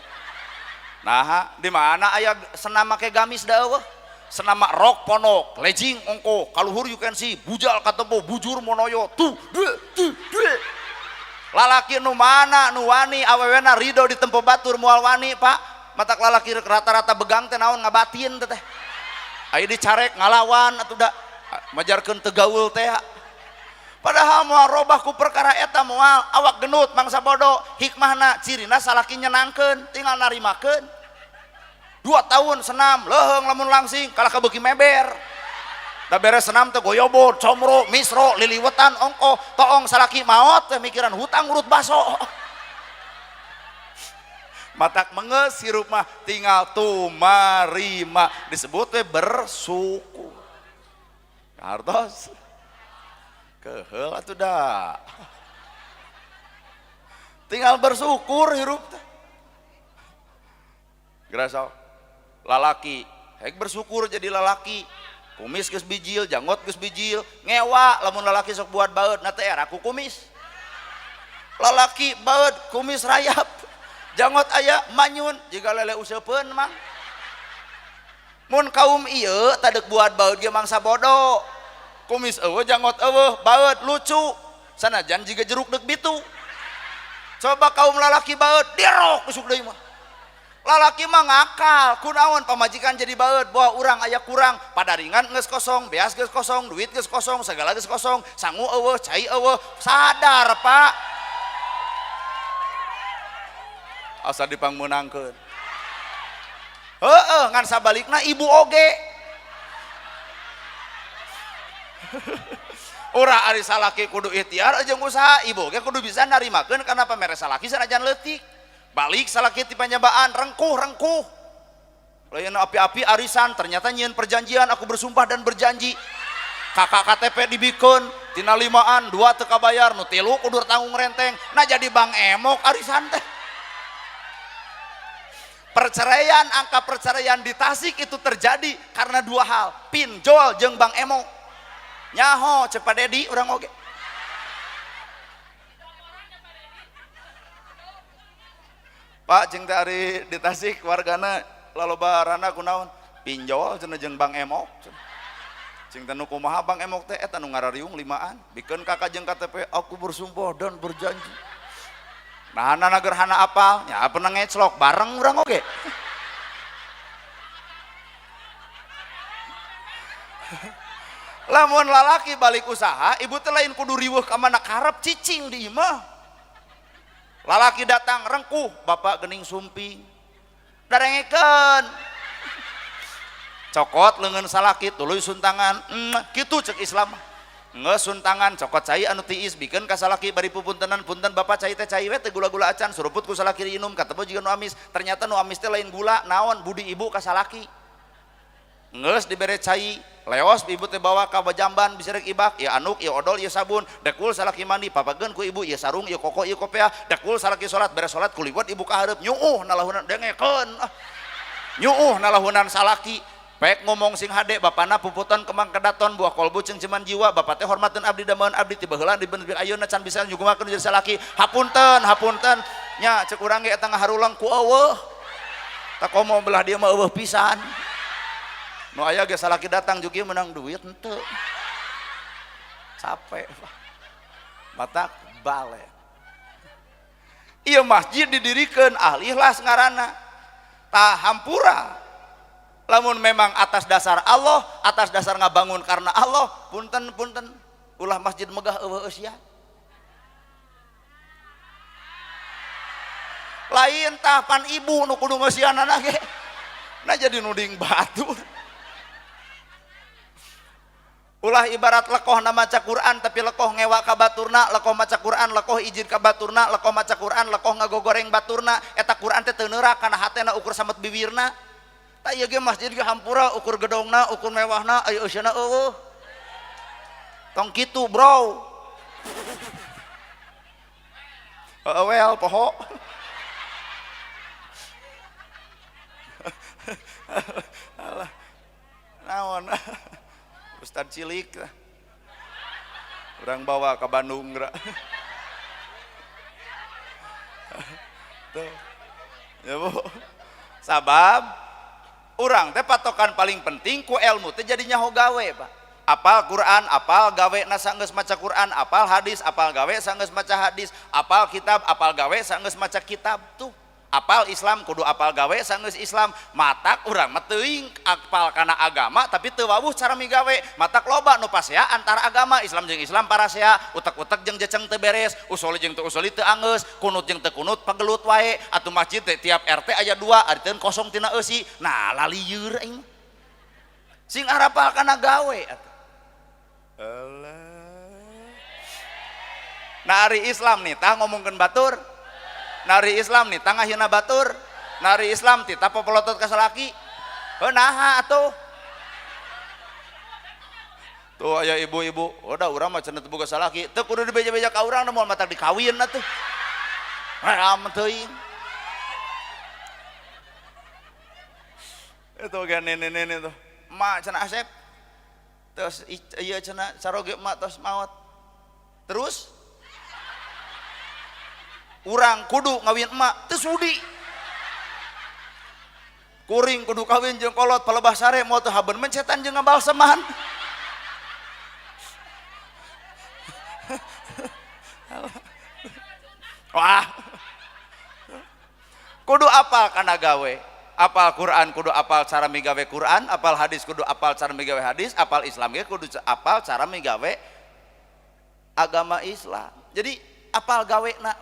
Speaker 1: Nah, di mana aya senam make gamis da eueuh? Senam rok ponok, legging ongko, kaluhur you can see, bujal katempo, bujur monoyo, tuh, dua, tuh, dua. Lalaki nu mana nu wani awewena ridho di tempo batur moal wani, Pak. Matak lalaki rata-rata begang teh naon ngabatin teh teh. Aya dicarek ngalawan atuh da majarkeun teu gaul teh. Padahal moal robah ku perkara eta moal awak genut mangsa bodoh hikmahna cirina salaki nyenangkeun tinggal narimakeun. 2 tahun senam leuheung lamun langsing kalah kabeuki meber. Da beres senam teh goyobod, comro, misro, liliwetan, ongko, toong salaki maot teh mikiran hutang urut baso. Matak menges hirup mah tinggal tumarima disebut we bersyukur. Hartos. Keheul atuh da. Tinggal bersyukur hirup teh. Gerasa lalaki, hek bersyukur jadi lalaki. Kumis geus bijil, janggot geus bijil, ngewa lamun lalaki sok buat baeud na teh era ku kumis. Lalaki baeud kumis rayap, janggot aya manyun jiga lele useupeun mang. Mun kaum ieu tadek buat baeud ge mangsa bodoh. Kumis eueuh, janggot eueuh, baeud lucu. Sanajan jiga jeruk deuk bitu. Coba kaum lalaki baeud dirok usuk deui mah. Lalaki mah ngakal, kunaon pamajikan jadi baeud, bawa urang aya kurang, padaringan geus kosong, beas geus kosong, duit geus kosong, segala geus kosong, sangu eueuh, cai eueuh, sadar Pak. Asa dipangmeunangkeun. Heeh, ngan sabalikna ibu oge. Ora ari salaki kudu ikhtiar jeung usaha, ibu oge kudu bisa narimakeun kana pamere salaki sanajan leutik. Balik salaki ti panyabaan rengkuh-rengkuh. Lain api-api arisan ternyata nyieun perjanjian aku bersumpah dan berjanji. Kakak KTP dibikeun tina 5an 2 teu kabayar nu 3 kudu tanggung renteng. Nah jadi Bang Emok arisan teh. Perceraian, angka perceraian di Tasik itu terjadi karena 2 hal, pinjol jeung Bang Emok. Nyaho cek Pak Dedi urang oge. Pak jeung teh ari di Tasik wargana lalobarana kunaon? Pinjol cenah jeung Bang Emok. Jeung teh nu kumaha Bang Emok teh eta nu ngarariung 5an, bikeun kakak jeung KTP aku bersumpah dan berjanji. Nah, anak gerhana apal, ya pernah ngeclok bareng urang oge. Lamun lalaki balik usaha, ibu teh lain kudu riweuh ka mana karep cicing di imah. Lalaki datang rengkuh, bapak gening sumping. Darengekeun. Cokot leungeun salaki tuluy suntangan, kitu cek Islam. Ngeus suntangan cokot cai anu tiis bikeun ka salaki bari pupuntenan punten bapak cai teh cai we teh gula-gula acan suruput ku salaki diinum katemu jiga nu amis ternyata nu amis teh lain gula naon budi ibu ka salaki. Ngeus dibere cai leos ibu teh bawa ka jamban bisa rek ibak ieu anuk ieu odol ieu sabun dekul salaki mandi papageun ku ibu ieu sarung ieu koko ieu kopea dekul salaki salat beres salat kuliwat ibu ka hareup nyuuh nalahunan dengekeun nyuuh nalahunan salaki pek ngomong sing hade bapana puputan kemang kedaton buah kolbu cengceman jiwa bapak teh hormateun abdi dameun abdi ti baheula dibener ayeuna can bisa nyugumakeun jadi salaki hapunten hapunten nya cek urang ge eta ngaharulang ku eueuh tak komo belah dia mah eueuh pisan nu aya ge salaki datang juki menang duit henteu capek matak balik ieu masjid didirikeun ahli ikhlas ngaranna tah hampura lamun memang atas dasar Allah, atas dasar ngabangun karena Allah, punten-punten ulah masjid megah eueuh eusian. Lain tahapan ibu nu kudu ngeusianana ge. Nah jadi nuding batur. Ulah ibarat lekoh na maca Quran tapi lekoh ngewa ka baturna, lekoh maca Quran, lekoh izin ka baturna, lekoh maca Quran, lekoh ngagogoreng baturna, eta Quran teh teu neurak kana hatena ukur samet biwirna. Tah ieu ge masjid ge hampura ukur gedongna, ukur mewahna, aya eusieuna eueuh. Tong kitu, bro. Heeh well poho. Alah. Naon? Ustad cilik orang bawa ke Bandung gerak. Tuh. Ya Bu. Sabab urang teh patokan paling penting ku ilmu teh jadi nyaho gawe, Pak. Apal Quran, apal gawe na sanggeus maca Quran, apal hadis, apal gawe sanggeus maca hadis, apal kitab, apal gawe sanggeus maca kitab tuh. Apal Islam kudu apal gawe sanggeus Islam. Matak urang mah teuing apal kana agama tapi teu wawuh cara migawe. Matak loba nu pasea antara agama Islam jeung Islam parasea, utek-utek jeung jeceng teu beres, usoli jeung teu usoli teu anggeus, kunut jeung teu kunut pagelut wae. Atuh masjid teh tiap RT aya 2, ari teu kosong tina eusi. Nah lalieur aing. Sing arapal kana gawe atuh. Alah. Nah ari Islam nih tah ngomongkeun batur. Nari Islam nih tangah hina batur, nari Islam tita popolotot ka salaki. Heuh naha atuh. Tuh aya ibu-ibu, udah urang mah cenah teu boga salaki, teu kudu dibeja-beja ka urang moal matak dikawin atuh. Ram teuing. Itu ge nenek-nenek tuh. Emak cenah Asep. Terus ieu cenah saroge emak tos maot. Terus urang kudu ngawin emak teu sudi. Kuring kudu kawin jeung kolot palebah sare moal teu haben mencetan jeung ngabalseman. Wah. Kudu apal kana gawe. Apal Quran kudu apal cara migawe Quran, apal hadis kudu apal cara migawe hadis, apal Islam ge kudu apal cara migawe agama Islam. Jadi apal gawe na.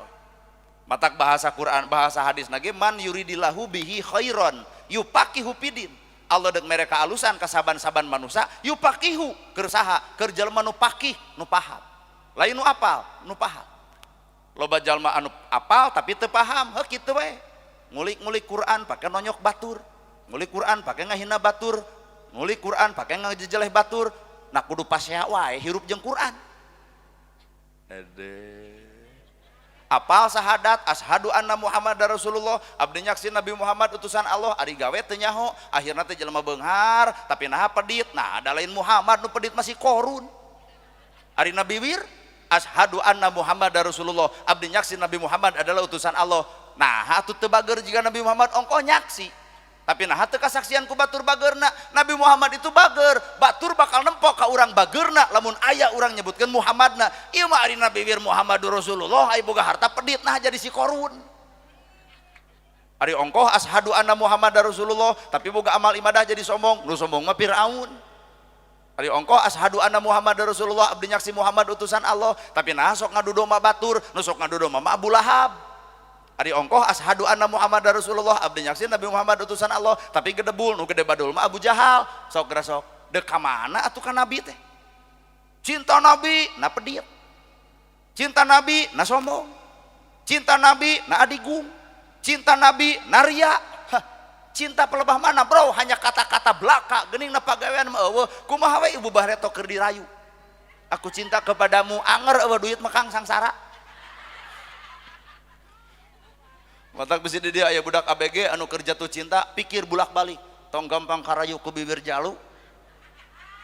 Speaker 1: Matak bahasa Quran, bahasa hadis nage man yuridillahu bihi khairon yupaqihu fidin. Allah dek mere kaalusan ka saban-saban manusia yupaqihu keur saha? Keur jelema nu paqih, nu paham. Lain nu apal, nu paham. Loba jalma anu apal tapi teu paham, heuh kitu we. Ngulik-ngulik Quran pake nonyok batur, ngulik Quran pake ngahina batur, ngulik Quran pake ngajejeleh batur. Nah kudu pasea wae hirup jeung Quran. Ede. Apal sahadat ashadu anna Muhammadar Rasulullah, abdi nyaksi Nabi Muhammad utusan Allah, ari gawe teu nyaho, akhirna teh jelema beunghar tapi naha pedit. Nah ada lain Muhammad nu pedit masih korun. Ari Nabi wir ashadu anna Muhammadar Rasulullah, abdi nyaksi Nabi Muhammad adalah utusan Allah. Nah atuh teu bager jiga Nabi Muhammad ongkoh nyaksi. Tapi nah teu kasaksian ku batur bagerna. Nabi Muhammad itu bager, batur bakal nempok ka urang bagerna lamun aya urang nyebutkeun Muhammadna. Ieu mah ari Nabi wir Muhammadur Rasulullah aya boga harta pedit nah jadi si korun. Ari ongkoh ashadu anna Muhammadar Rasulullah tapi boga amal ibadah jadi sombong, nu sombong mah Firaun. Ari ongkoh ashadu anna Muhammadar Rasulullah abdi nyaksi Muhammad utusan Allah tapi nah sok ngadudo mah batur, nu sok ngadudo mah Abu Lahab. Ari ongkoh ashadu anna Muhammadar Rasulullah abdi nyaksi Nabi Muhammad utusan Allah tapi gedebul nu gede badul mah Abu Jahal. Sok geura sok deuk ka mana atuh ka nabi teh? Cinta nabi na pedit, cinta nabi na sombong, cinta nabi na adigung, cinta nabi na ria. Hah, cinta pelebah mana bro? Hanya kata-kata belaka geuning na pagawean mah eueuh. Kumaha we ibu bareto keur dirayu, aku cinta kepadamu, anger eueuh duit mah kang sangsara. Matak bisi di dia aya budak ABG anu keur jatuh cinta pikir bulak-balik, tong gampang karayu ku bibir jalu.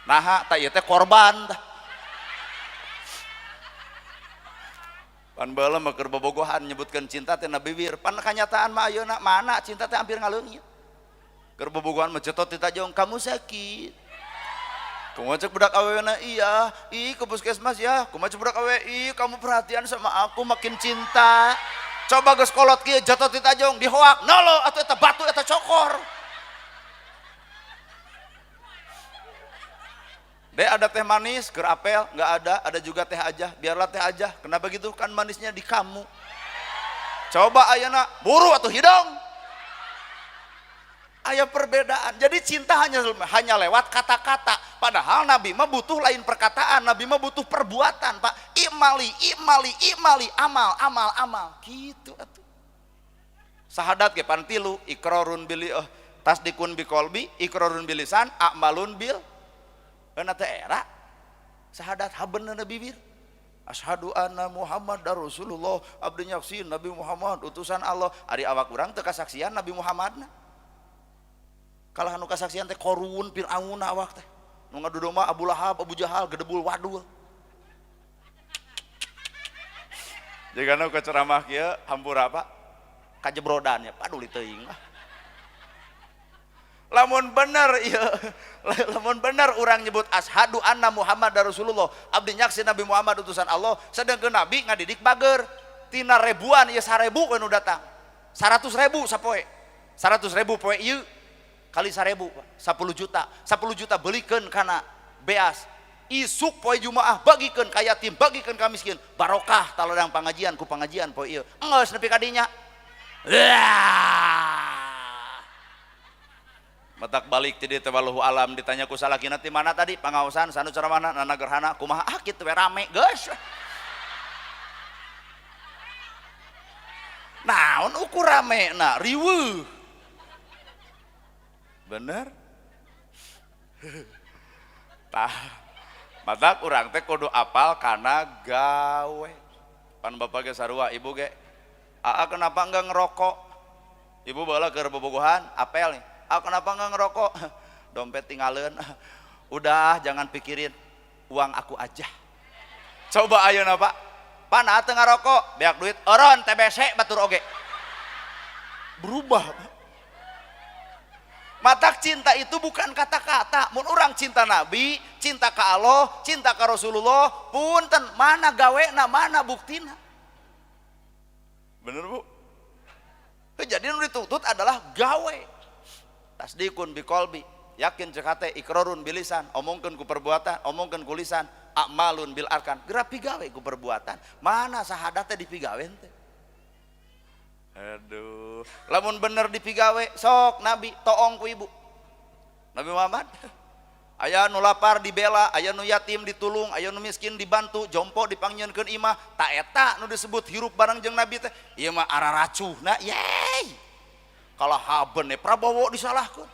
Speaker 1: Naha tah ieu teh korban tah. Pan baheula mah keur bobogohan nyebutkeun cinta teh na bibir, pan kanyataan mah ayeuna mana cinta teh hampir ngaleungit. Keur bobogohan mah cetot ti tajong, kamu sakit. Kumaha cek budak awewena, iya, ih ke puskesmas ya. Kumaha cek budak awewe, ih kamu perhatian sama aku makin cinta. Coba geus kolot kieu jatuh ti tajong dihoak, nolo atuh eta batu eta cokor. Dek ada teh manis keur apel? Nggak ada, ada juga teh aja. Biarlah teh aja. Kenapa gitu? Kan manisnya di kamu. Coba ayeuna buru atuh hidung. Aya perbedaan. Jadi cinta hanya hanya lewat kata-kata. Padahal Nabi mah butuh lain perkataan, Nabi mah butuh perbuatan, Pak. I'mali, i'mali, i'mali, amal, amal, amal. Gitu atuh. Sahadat ge pan tilu, ikrarun bil tasdikun bi qalbi, ikrarun bilisan, a'malun bil. Euna teh era. Sahadat habeunna bibir. Asyhadu anna Muhammadar Rasulullah, abdi nyaksi Nabi Muhammad utusan Allah. Ari awak urang teu kasaksian Nabi Muhammadna. Kalah anu kasaksian teh Korun, Fir'aun awak teh. Nu ngadudu mah Abu Lahab, Abu Jahal, gedebul wadul. Jigana ke ceramah kieu hampura Pak, kajebrodan ya, paduli teuing lah. Lamun bener ieu, lamun bener urang nyebut asyhadu anna Muhammadar Rasulullah, abdi nyaksi Nabi Muhammad utusan Allah, sedangkeun Nabi ngadidik bager tina ribuan ieu 1000 we nu datang. 100.000 sapoe. 100.000 poe ieu kali 1000, 10 juta. 10 juta belikeun kana beas. Isuk poe Jumaah bagikeun ka yatim, bagikeun ka miskin. Barokah taladang pangajian ku pangajian poe ieu. Enggeus nepi ka dinya. Matak balik ti dieu teh wallahu alam ditanya ku salakina ti mana tadi pangaosan sanu ceramahna nana gerhana kumaha ah kitu we rame geus. Naon ukur rame na riweuh. Bener? Tah, matak urang teh kudu apal kana gawe. Pan bapak ge sarua, ibu ge. Aa kenapa enggak ngerokok? Ibu baheula keur bobogohan apel nih. Aa kenapa enggak ngerokok? Dompet tinggalin. Udah jangan pikirin uang aku aja. Coba ayeuna Pak. Pan aa teu ngarokok, beak duit eureun TBC batur oge. Berubah. Matak cinta itu bukan kata-kata. Mun urang cinta Nabi, cinta ka Allah, cinta ka Rasulullah, punten mana gawena, mana buktina. Bener Bu? Jadi nu dituntut adalah gawe. Tasdikun biqalbi, yakin cek hate, ikrarun bilisan, omongkeun ku perbuatan, omongkeun ku lisan, a'malun bil arkan, geura pigawe ku perbuatan. Mana sahadat teh dipigawe teh? Aduh, lamun bener dipigawe sok Nabi toong ku ibu. Nabi Muhammad aya nu lapar dibela, aya nu yatim ditulung, aya nu miskin dibantu, jompo dipangnyeunkeun imah, ta eta nu disebut hirup bareng jeung Nabi teh. Ieu mah araracuhna, yeay. Kalah haben Prabowo disalahkeun.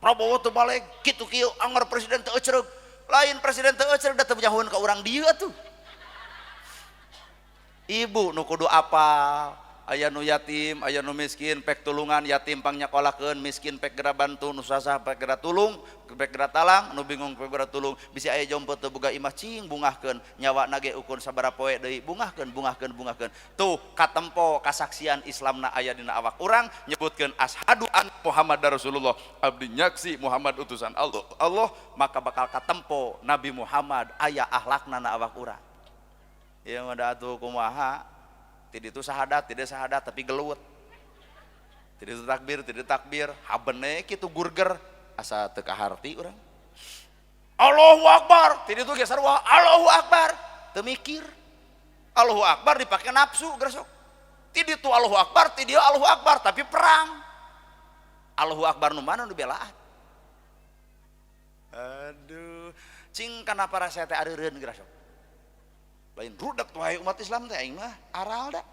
Speaker 1: Prabowo teu baleg, kitu kieu anggar presiden teu ecreug. Lain presiden teu ecreug da teu nyahoeun ka urang dieu atuh. Ibu nu kudu apal. Aya nu yatim, aya nu miskin, pek tulungan, yatim pangnyakolahkeun, miskin pek gera bantu, nu sasah pek gera tulung, pek gera talang, nu bingung pek gera tulung. Bisi aya jompo teu boga imah cing bungahkeun, nyawa ge ukur sabaraha poe deui, bungahkeun, bungahkeun, bungahkeun. Tuh katempo kasaksian Islamna aya dina awak urang nyebutkeun asyhadu anna Muhammadar Rasulullah, abdi nyaksi Muhammad utusan Allah. Allah maka bakal katempo Nabi Muhammad aya akhlakna na awak urang. Ieu mah da atuh kumaha? Tidak itu sahadat, tidak sahadat tapi gelut. Tidak itu takbir, tidak takbir, habene kitu gurger asa teu kaharti urang. Allahu Akbar, tidak itu ge sarua Allahu Akbar, teu mikir. Allahu Akbar dipake nafsu gersok. Tidak itu Allahu Akbar, tidak Allahu Akbar tapi perang. Allahu Akbar nu mana nu belaan? Aduh, cing kana para saya teh areureun gersok. Lain rudak tuh umat Islam teh aing mah aral da.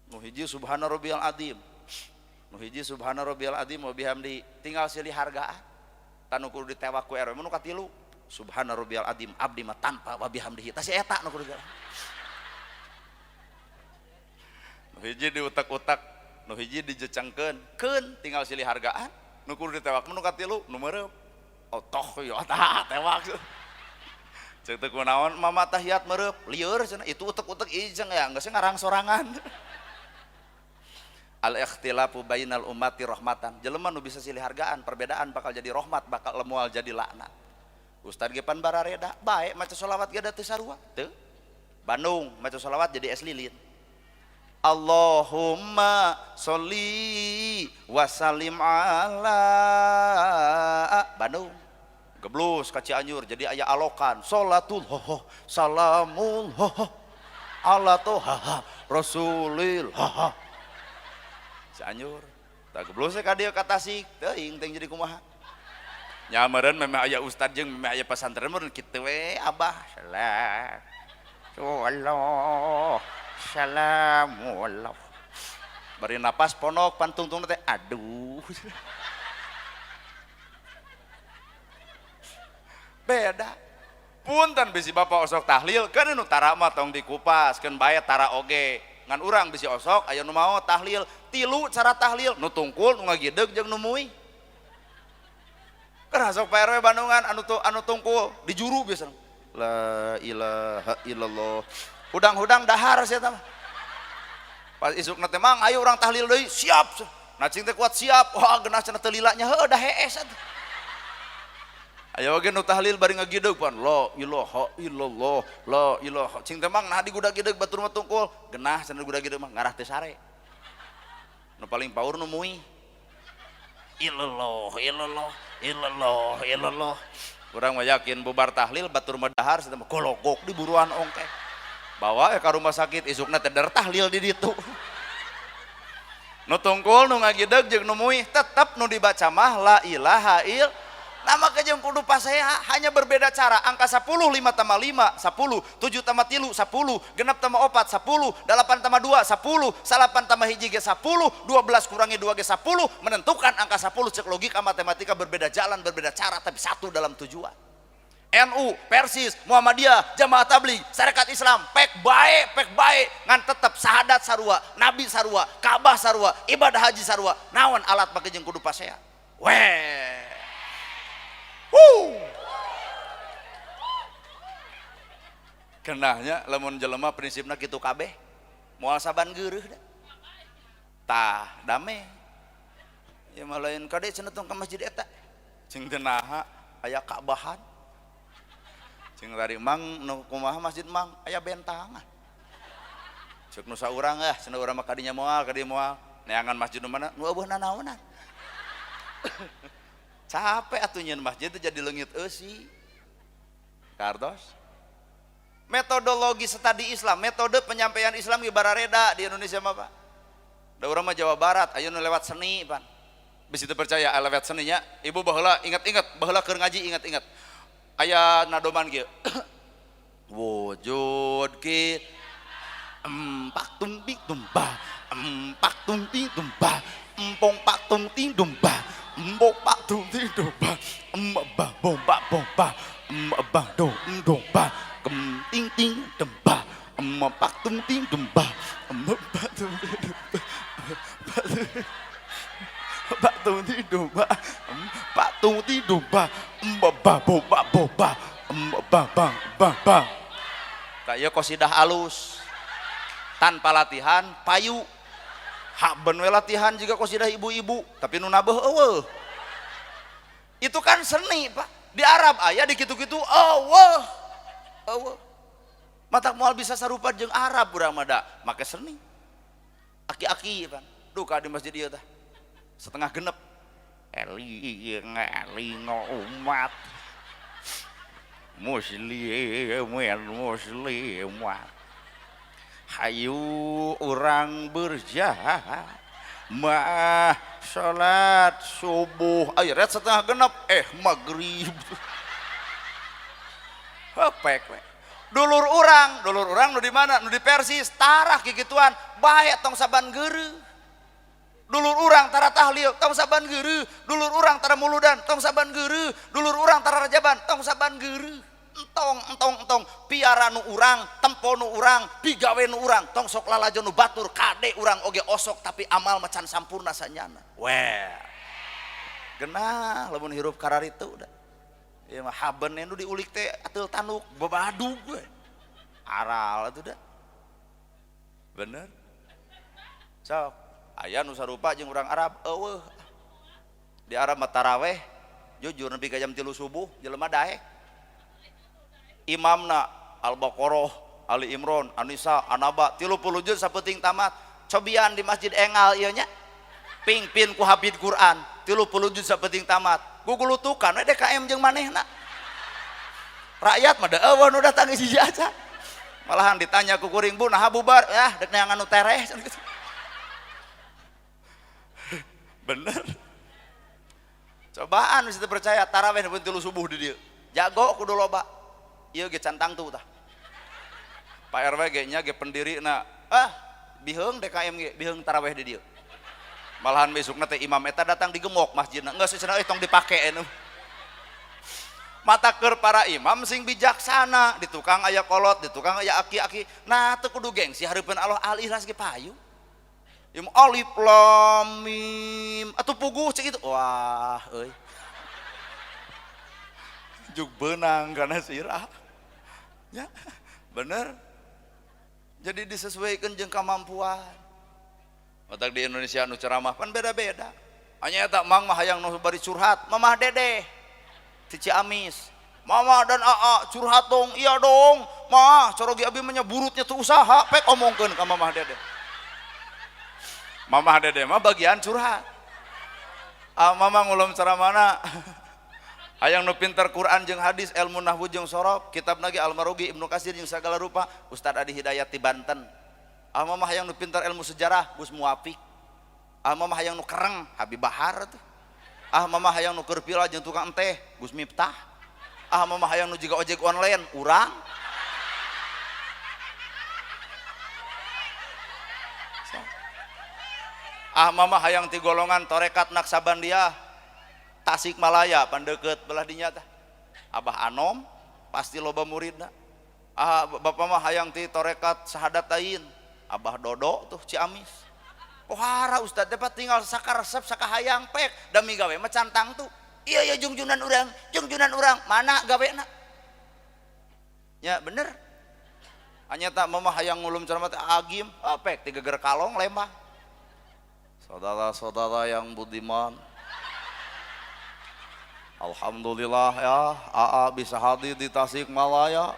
Speaker 1: Nu hiji subhana rabbiyal azim. Nu hiji subhana rabbiyal azim wa bihamdi, tinggal silih hargaan. Tanu kudu ditewak ku RW nu katilu. Subhana rabbiyal azim abdi mah tanpa wa bihamdihi. Tah si eta nu kudu. Nu hiji diutak-utak, nu hiji dijecangkeun, keun tinggal silih hargaan. Nu kudu ditewak nu katilu nu meureum. Oh toh ya tah tewak. Cek teu kunaon mama tahiyat mereup lieur cenah itu utek-utek ieu cenah ya geus ngarang sorangan. Al ikhtilafu bainal ummati rahmatan. Jelema nu bisa silih hargaan, perbedaan bakal jadi rahmat, bakal moal jadi laknat. Ustad ge pan barareda, bae maca sholawat ge da teu sarua. Teu. Bandung maca sholawat jadi es lilin. Allahumma sholli wa sallim ala Bandung. Geblus ka Cianjur jadi aya alokan sholatul hoho salamul hoho. Allah tuh haha Rasulil haha Cianjur tak geblus ka dieu ka Tasik teuing teh jadi kumaha nya meureun memeh aya ustad jeung memeh aya pesantren meureun kitu we abah salah Allah salamullah bari napas ponok pantungtung teh aduh beda punten bisi bapak osok tahlil keun nu tara mah tong dikupas keun bae tara oge ngan urang bisi osok aya nu maot tahlil tilu cara tahlil nu tungkul nu ngagideg jeung nu muih keur sok Pak RW Bandungan anu tungkul di juru biasa la ilaha illallah hudang-hudang dahar sia tah pas isukna teh mang ayo urang tahlil deui siap nacing teh kuat siap wah geunah cenah teu lila nya heuh dah hees atuh ayo oge nu tahlil bari ngagideg pan la ilaha illallah la ilaha cing teh mang nah digudag-gideg batur mah tungkul geunah cenah gudag-gideg mah ngarah teh sare nu paling paur nu muih illallah illallah illallah illallah urang mah yakin bubar tahlil batur mah dahar cenah gologok di buruan ongkeh bawa ka rumah sakit isukna teh der tahlil di ditu nu tungkul nu ngagideg jeung nu muih tetep nu dibaca mah la ilaha illallah nama kejeng kudu pasea hanya berbeda cara angka 10 5 tambah 5 10 7 tambah 3 10 genep tambah 4 10 8 tambah 2 10 salapan tambah hiji ge 10 12 kurangi 2 ge 10 menentukan angka 10 cek logika matematika berbeda jalan berbeda cara tapi satu dalam tujuan NU, Persis, Muhammadiyah, Jamaah Tabligh, Sarekat Islam, pek bae ngan tetep sahadat sarua, nabi sarua, Ka'bah sarua, ibadah haji sarua, naon alat make jeung kudu pasea weh. Wuh. Kenahnya lamun jelema prinsipna kitu kabeh moal saban geureuh da. Tah dame. Ya mah lain kade cenah tong ka masjid eta. Cing teu naha aya Ka'bahan. Cing tadi mang nu kumaha masjid mang aya bentangan. Ceuk nu saurang ah cenah urang mah kadinya moal kadinya moal. Neangan masjid nu mana nu eueuh nanaonan. Capek atuh nyeun masjid teh jadi leungit eusi. Kartos. Metodologi studi Islam, metode penyampaian Islam ge barareda di Indonesia mah Pak. Da urang mah Jawa Barat, aya nu lewat seni pan. Bisi teu percaya lewat seninya, ibu baheula inget-inget, baheula keur ngaji inget-inget. Aya nadoman kieu. Wujud ki empak tumpi tumbah, empak tumpi tumbah, empong pak tumti tumbah. Mbok pak tung ti do ba mbah bom ba bom ba mbah do do ba kem ting ting dem ba pak tung ting dem ba mbah tung ti do ba pak tung ti do ba pak tung ti do ba mbah bom ba bom ba mbah ba ba ba. Tak ieu qasidah alus tanpa latihan payu. Hak ben we latihan juga qasidah ibu-ibu tapi nu nabeuh eueuh. Itu kan seni Pak. Di Arab aya di kitu-kitu eueuh. Eueuh. Matak moal bisa sarupa jeung Arab urang mah da make seni. Aki-aki pan. Duka di masjid ieu tah. Setengah genep. Eling eling umat muslimin muslimat. Hayu urang berjamaah salat subuh ayo ret setengah genep maghrib hepek we dulur urang nu di mana nu di Persis tarah kikituan bae tong saban geureuh dulur urang tara tahlil tong saban geureuh dulur urang tara muludan tong saban geureuh dulur urang tara rajaban tong saban geureuh entong entong entong piara nu urang tempo nu urang pigawe nu urang tong sok lalajo nu batur kade urang oge osok tapi amal macan sampurna sanyana weh genah lamun hirup kararitu da ieu mah haben nu diulik teh ateul tanduk babadug we aral atuh da bener sok aya nu sarupa jeung urang Arab eueuh di Arab mah taraweh jujur nepi ka jam 3 subuh jelema daek imamna Al-Baqarah, Ali Imran, Anisa, Anaba, 30 juz sapenting tamat. Cobian di masjid engal ieu nya. Pingpin ku hafid Quran, 30 juz sapenting tamat. Gugulutukan we DKM jeung manehna. Rakyat mah da eueuh nu datang hiji aja. Malahan ditanya ku kuring, "Bu, naha bubar?" "Ya, dek neangan nu tereh." Bener. Cobaan bisa percaya taraweh pun 3 subuh di dieu. Jago kudu loba. Ieu ge cantang tuh tah. Pak RW ge nya ge pendirina. Ah, biheung DKM ge, biheung taraweh di dieu. Malahan besokna teh imam eta datang digemok masjidna. Geus cenah euy tong dipake anu. Mata keur para imam sing bijaksana, di tukang aya kolot, di tukang aya aki-aki. Nah, teu kudu gengsi hareupeun Allah al-ikhlas ge payu. Im alif lam mim atuh puguh cek itu. Wah, euy. Juk beunang kana sirah. Ya, bener. Jadi disesuaikan jeung kemampuan. Otak di Indonesia nu ceramah pan beda-beda. Hanya eta mang mah hayang nu bari curhat, Mamah Dedeh ti Ciamis. Mama dan Aa curhat dong, iya dong. Mah, corogi abi mah burutnya tuh usaha, pek omongkeun ka Mamah Dedeh. Mamah Dedeh mah bagian curhat. Ah, mama ngulum ceramahna. Hayang nu pinter Quran jeung hadis, ilmu nahwu jeung sorof, kitab nage Al-Marogi, Ibnu Katsir jeung sagala rupa, Ustad Adi Hidayat di Banten. Ah, mama hayang nu pinter ilmu sejarah, Gus Muwafiq. Ah, mama hayang nu kereng, Habib Bahar tuh. Ah, mama hayang nu keur pila jeung tukang teh, Gus Miftah. Ah, mama hayang nu jiga ojek online, urang. Ah, mama hayang ti golongan torekat Naksabandiah, Tasikmalaya, pandeukeut belah dinya tah. Abah Anom pasti loba muridna. Ah, bapak mah hayang ti torekat Sahadatain, Abah Dodo tuh Ciamis. Pohara ustad dapat tinggal sakaresep sakahayang pek dami gawe mah cantang tuh. Iya ya jungjunan urang, mana gawena? Ya bener. Hanya tak mama hayang ngulum ceramah teh agim, oh, pek tiga ger kalong lembah. Saudara-saudara yang budiman, alhamdulillah ya, AA bisa hadir di Tasikmalaya.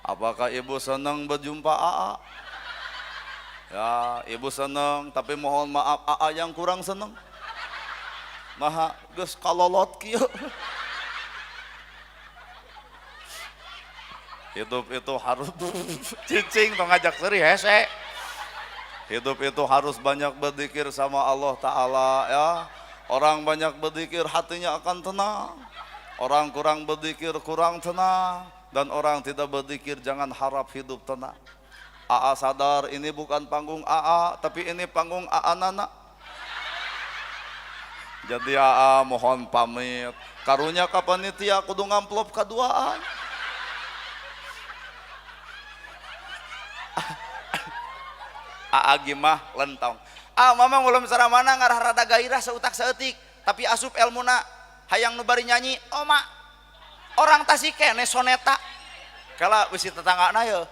Speaker 1: Apakah ibu senang berjumpa AA? Ya, ibu senang, tapi mohon maaf AA yang kurang senang. Maha geus kalolot kieu. Hidup itu harus cicing tong ngajak seuri hese. Hidup itu harus banyak berzikir sama Allah Ta'ala ya. Orang banyak berzikir hatinya akan tenang. Orang kurang berzikir kurang tenang. Dan orang tidak berzikir jangan harap hidup tenang. AA sadar ini bukan panggung AA, tapi ini panggung AA Nana. Jadi AA mohon pamit. Karunya ka panitia kudu ngamplop kaduaan. AA gimah lentong. Ah mama ngulum saramana ngarah rada gairah seutak seutik, tapi asup elmuna hayang nu bari nyanyi, oma orang Tasik keneh soneta. Kala bisi tetanggana ye.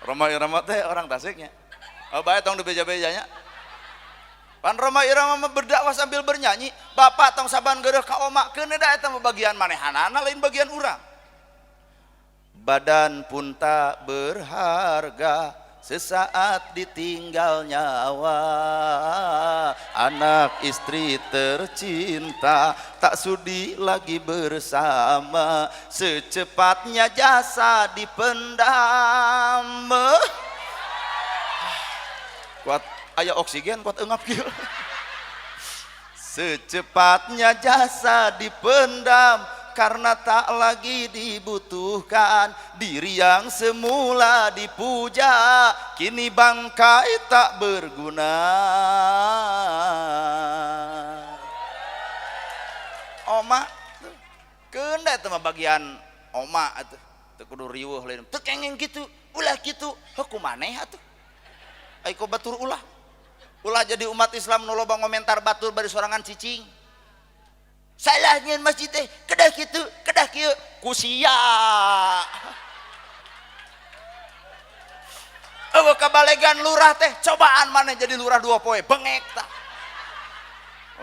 Speaker 1: Roma Irama teh orang Tasiknya. Oh, bae tong dibeja-bejanya. Pan Roma Irama mah berdakwah sambil bernyanyi, bapak tong saban geureuh ka oma, keun da eta mah bagian manehanana lain bagian urang. Badan pun tak berharga sesaat ditinggal nyawa, anak istri tercinta tak sudi lagi bersama, secepatnya jasa dipendam. Kuat aya oksigen kuat engap kieu. Secepatnya jasa dipendam karena tak lagi dibutuhkan, diri yang semula dipuja kini bangkai tak berguna. Oma keun da eta mah bagian oma atuh teu kudu riweuh lain teu kengeng kitu ulah kitu heuh kumaneh atuh ai ku batur ulah ulah jadi umat Islam nu loba ngomentar batur bari sorangan cicing. Salah nyeun masjid teh kedah kitu kedah kieu kusia. Eueuh kabalegan lurah teh cobaan maneh jadi lurah 2 poe bengek tah.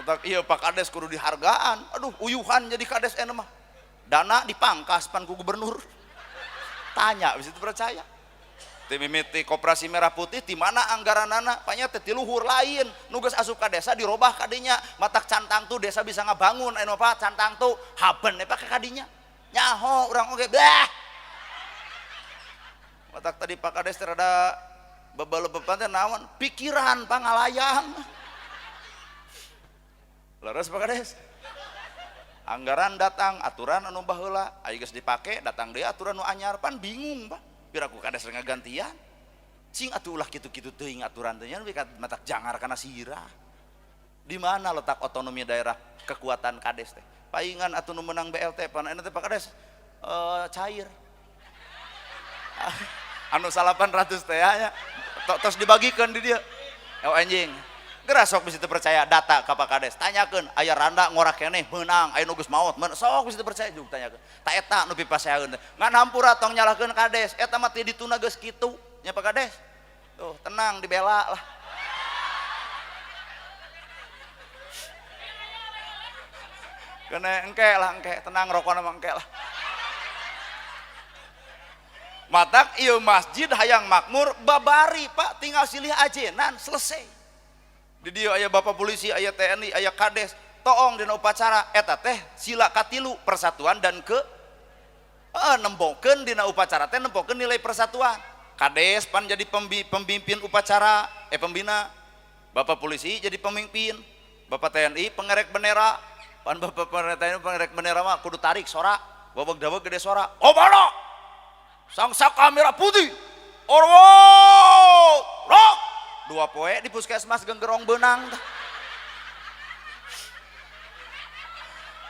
Speaker 1: Otak ieu Pak Kades kudu dihargaan. Aduh uyuhan jadi kades ena mah. Dana dipangkas pan ku gubernur. Tanya bisa percaya. Ti mimiti koperasi merah putih di mana anggaranana panya teh ti luhur lain nu geus asup ka desa dirobah kadinya matak cantang tuh desa bisa ngabangun anu apa cantang tuh haben eta ka kadinya. Nyaho urang oge blah. Matak tadi Pak Kades teh rada bebelebepan teh naon? Pikiran pangalayang. Leres Pak Kades. Anggaran datang, aturan anu baheula, aya geus dipake, datang deui aturan nu anyar, pan bingung Pak. Piraku kades ngagantian. Cing atuh ulah kitu-kitu teuing aturan teh nya matak jangar kana sirah. Di mana letak otonomi daerah kekuatan kades teh? Paingan atuh nu menang BLT pan eta teh Pak Kades cair. Anu 800 teh nya tos dibagikeun di dieu. Oh anjing. Geura sok bisa teu percaya data ka Pak Kades. Tanyakeun aya randa ngorak keneh meunang, aya nu geus maot, sok bisa teu percaya juga tanyakeun. Ta eta nu pipaseaeun teh. Ngan hampura tong nyalahkeun kades, eta mah ti dituna geus kitu nya Pak Kades. Tuh, tenang dibela lah. Kena engke lah engke, tenang rokona mah engke lah. Matak ieu masjid hayang makmur babari Pak, tinggal silih ajenan selesai. Di dieu aya bapak polisi, aya TNI, aya kades, toong dina upacara eta teh sila katilu persatuan dan ke nembokeun dina upacara teh nembokeun nilai persatuan. Kades pan jadi pemimpin upacara, pembina. Bapak polisi jadi pemimpin, bapak TNI pengerek bendera. Pan bapak TNI pengerek bendera mah kudu tarik sora, waweg-daweg gede sora. Oh mana? Sang saka merah putih. Orwo! Rok! Dua poe di puskesmas genggerong benang.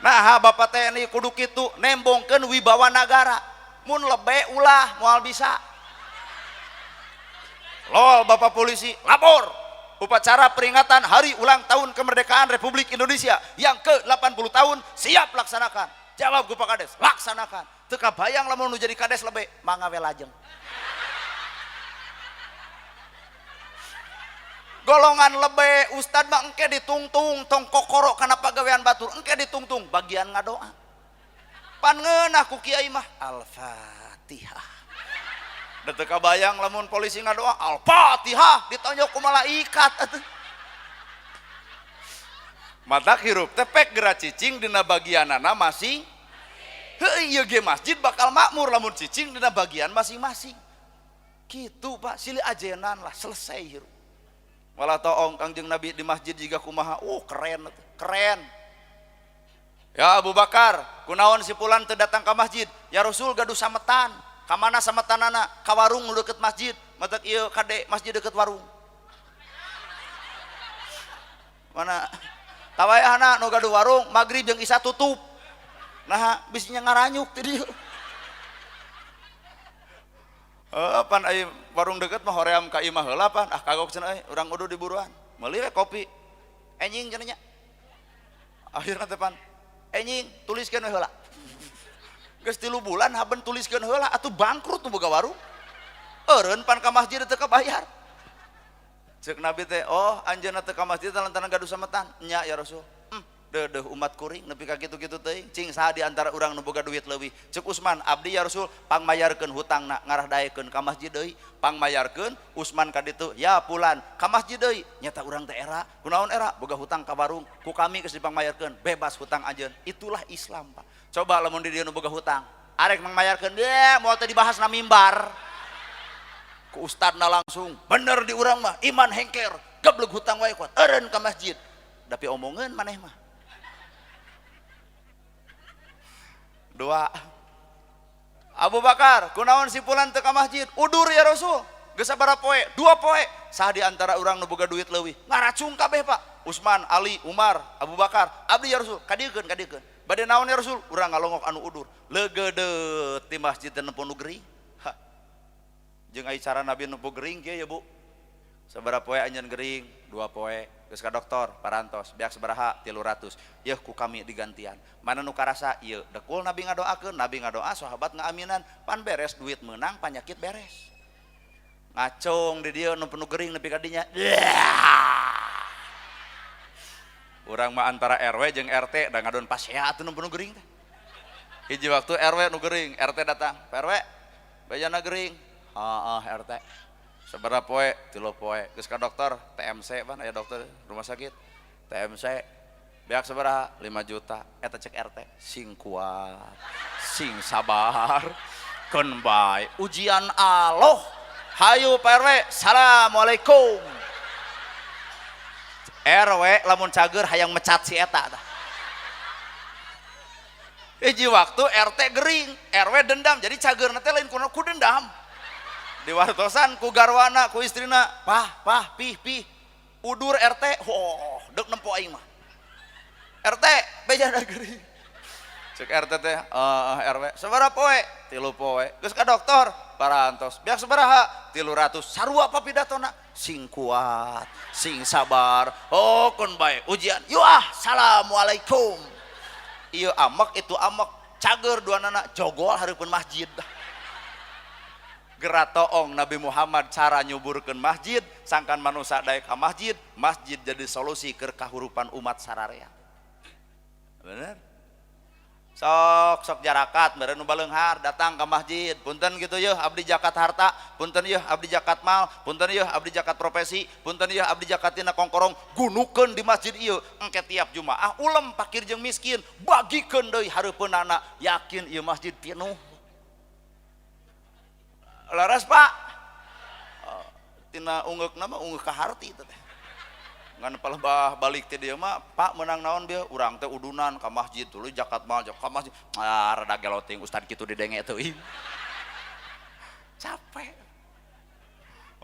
Speaker 1: Nah, bapak TNI kudu kitu nembongkeun wibawa nagara. Mun lebe ulah moal bisa. Lol bapak polisi lapor. Upacara peringatan hari ulang tahun kemerdekaan Republik Indonesia yang ke-80 tahun siap laksanakan. Jawab ku Pak Kades, laksanakan. Teu kabayang lamun nu jadi kades lebe, mangga we lajeng. Golongan lebe ustad mah engke ditungtung tong kokoro kana pagawean batur, engke ditungtung bagian ngadoa. Pan ngeunah ku kiai mah Al-Fatihah. Da teu kabayang lamun polisi ngadoa Al-Fatihah ditonjok ku malaikat atuh. Matak hirup teh pek geura cicing dina bagianana masing. Heuh ieu ge masjid bakal makmur lamun cicing dina bagian masing-masing. Kitu Pak, silih ajenan lah selesai hirup. Malah toong Kangjeng Nabi di masjid jiga kumaha, keren atuh, keren. Ya Abu Bakar, kunaon si fulan teu datang ka masjid? Ya Rasul gaduh sametan. Ka mana sametanana? Ka warung nu deukeut masjid. Matak ieu kade masjid deukeut warung. Mana? Tawayahna nu gaduh warung magrib jeung isya tutup. Nah, bisinya ngaranyuk ti dieu. Pan aya warung deukeut mah hoream ka imah heula pan. Ah kagok cenah euy, urang uduh di buruan. Meuli we kopi. Enjing cenah nya. Akhirna teh pan enjing tuliskeun we heula. Geus 3 bulan haben tuliskeun heula atuh bangkrut nu boga warung. Eureun pan ka masjid teu kabayar. Ceuk Nabi teh, oh anjeunna teu ka masjid lantaran gaduh sametan. Nya ya Rasul. Deudeuh umat kuring nepi ka kitu-kitu teuing. Cing saha di antara urang nu boga duit leuwih? Ceuk Usman, abdi ya Rasul pangmayarkeun hutangna ngarah daekeun ka masjid deui. Pangmayarkeun Usman ka ditu, ya pulan ka masjid deui. Nyata urang teh era, kunaon era boga hutang ka warung, ku kami geus dipangmayarkeun, bebas hutang anjeun. Itulah Islam, Pak. Coba lamun di dieu nu boga hutang, arek mangmayarkeun, deh moal teh dibahas na mimbar. Ku ustadna langsung, bener di urang mah iman hengker, gebleg hutang wae kuat, eureun ka masjid. Tapi omongeun maneh mah. Dua. Abu Bakar, kunaon si fulan teu ka masjid? Udur ya Rasul. Geus sabaraha poe? 2 poe. Saha di antara urang nu boga duit leuwih? Ngaracung kabeh, Pak. Usman, Ali, Umar, Abu Bakar, abdi ya Rasul, kadiekeun, kadiekeun. Bade naon ya Rasul? Urang ngalongok anu udur. Leugeudeuh ti masjid teh nempo nu gering. Hah. Jeung ai cara Nabi nempo gering kieu ya, Bu. Sabaraha poe anjeun gering? 2 poe. Geus ka dokter, parantos, beak sabaraha? 300. Yeuh ku kami digantian. Mana nu karasa? Ieu dekul Nabi ngadoakeun, Nabi ngadoa, sahabat ngaaminan, pan beres duit meunang, panyakit beres. Ngacung di dieu nu penuh gering nepi ka dinya. Urang mah antara RW jeung RT da ngadon pasea atuh nu penuh gering teh. Hiji waktu RW nu gering, RT datang, Pak RW, bejana gering. Heeh, RT. Sabaraha poe? 3 poe. Geus ka dokter, TMC pan aya dokter rumah sakit. TMC. Beak sabaraha? 5 juta. Eta cek RT, sing kuat, sing sabar, keun bae. Ujian Allah. Hayu Pak RW, assalamualaikum. RW lamun cager hayang mecat si eta tah. Hiji waktu RT gering, RW dendam, jadi cagerna teh lain ku dendam. Diwartosan ku garwana, ku istrina, pah, pah, pih, pih. Udur RT, oh, dek nempo aing mah. RT, bejana gering. Cek RT teh, RW, sabaraha poe? 3 poe. Geus ka dokter, parantos. Biak sabaraha? 300. Sarua apa pidatona? Sing kuat, sing sabar. Oh, kun bae ujian. Yuk ah, assalamualaikum. Ieu amek itu amek, cager dua nana jogol hareupeun masjid. Geratoong Nabi Muhammad cara nyuburkeun masjid, sangkan manusia daek ka masjid, masjid jadi solusi keur kahurupan umat sararea. Bener? Sok sok jarakat meureun nu baleunghar datang ke masjid, punten gitu yeuh abdi zakat harta, punten yeuh abdi zakat mal, punten yeuh abdi zakat profesi, punten yeuh abdi zakat tina kongkorong, gunukeun di masjid ieu engke tiap Jumaah ulem pakir jeung miskin, bagikeun deui hareupeunana, yakin ieu masjid pinuh. Laras Pak? Oh, tina ungeukna mah ungeuk ka harti teh. Ngan palebah balik ti dieu mah Pak menang naon bieu urang teh udunan ka masjid tuluy zakat mal ka masjid. Ah rada geloting ustad kitu didenge teuing. Capek.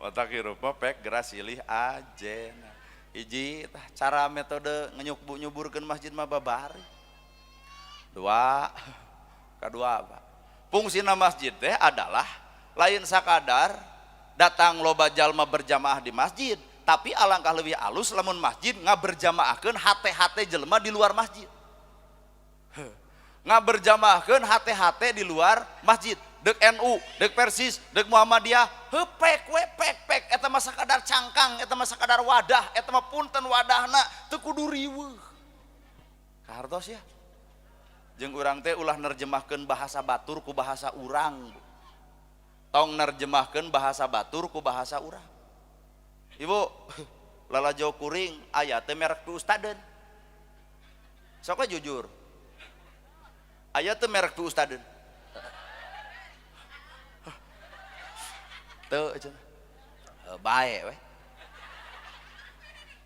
Speaker 1: Otak hirup mah pek geura silih ajena. Hiji tah cara metode nyuburkeun masjid mah babari. Dua, kadua Pak. Fungsina masjid teh adalah lain sakadar datang loba jalma berjamaah di masjid, tapi alangkah lebih alus lamun masjid ngaberjamaahkeun hate-hate jelema di luar masjid. Ngaberjamaahkeun hate-hate di luar masjid. Dek NU, dek Persis, dek Muhammadiyah, hepek we pek pek eta mah sakadar cangkang, eta mah sakadar wadah, eta mah punten wadahna teu kudu riweuh. Kahartos ya. Jeung urang teh ulah nerjemahkeun bahasa batur ku bahasa urang. Tong nerjemahkeun bahasa batur ku bahasa urang. Ibu, lalajo kuring aya teh merek tu ustadeun. Sok we jujur. Aya teh merek tu ustadeun. Teu cenah. Bae we.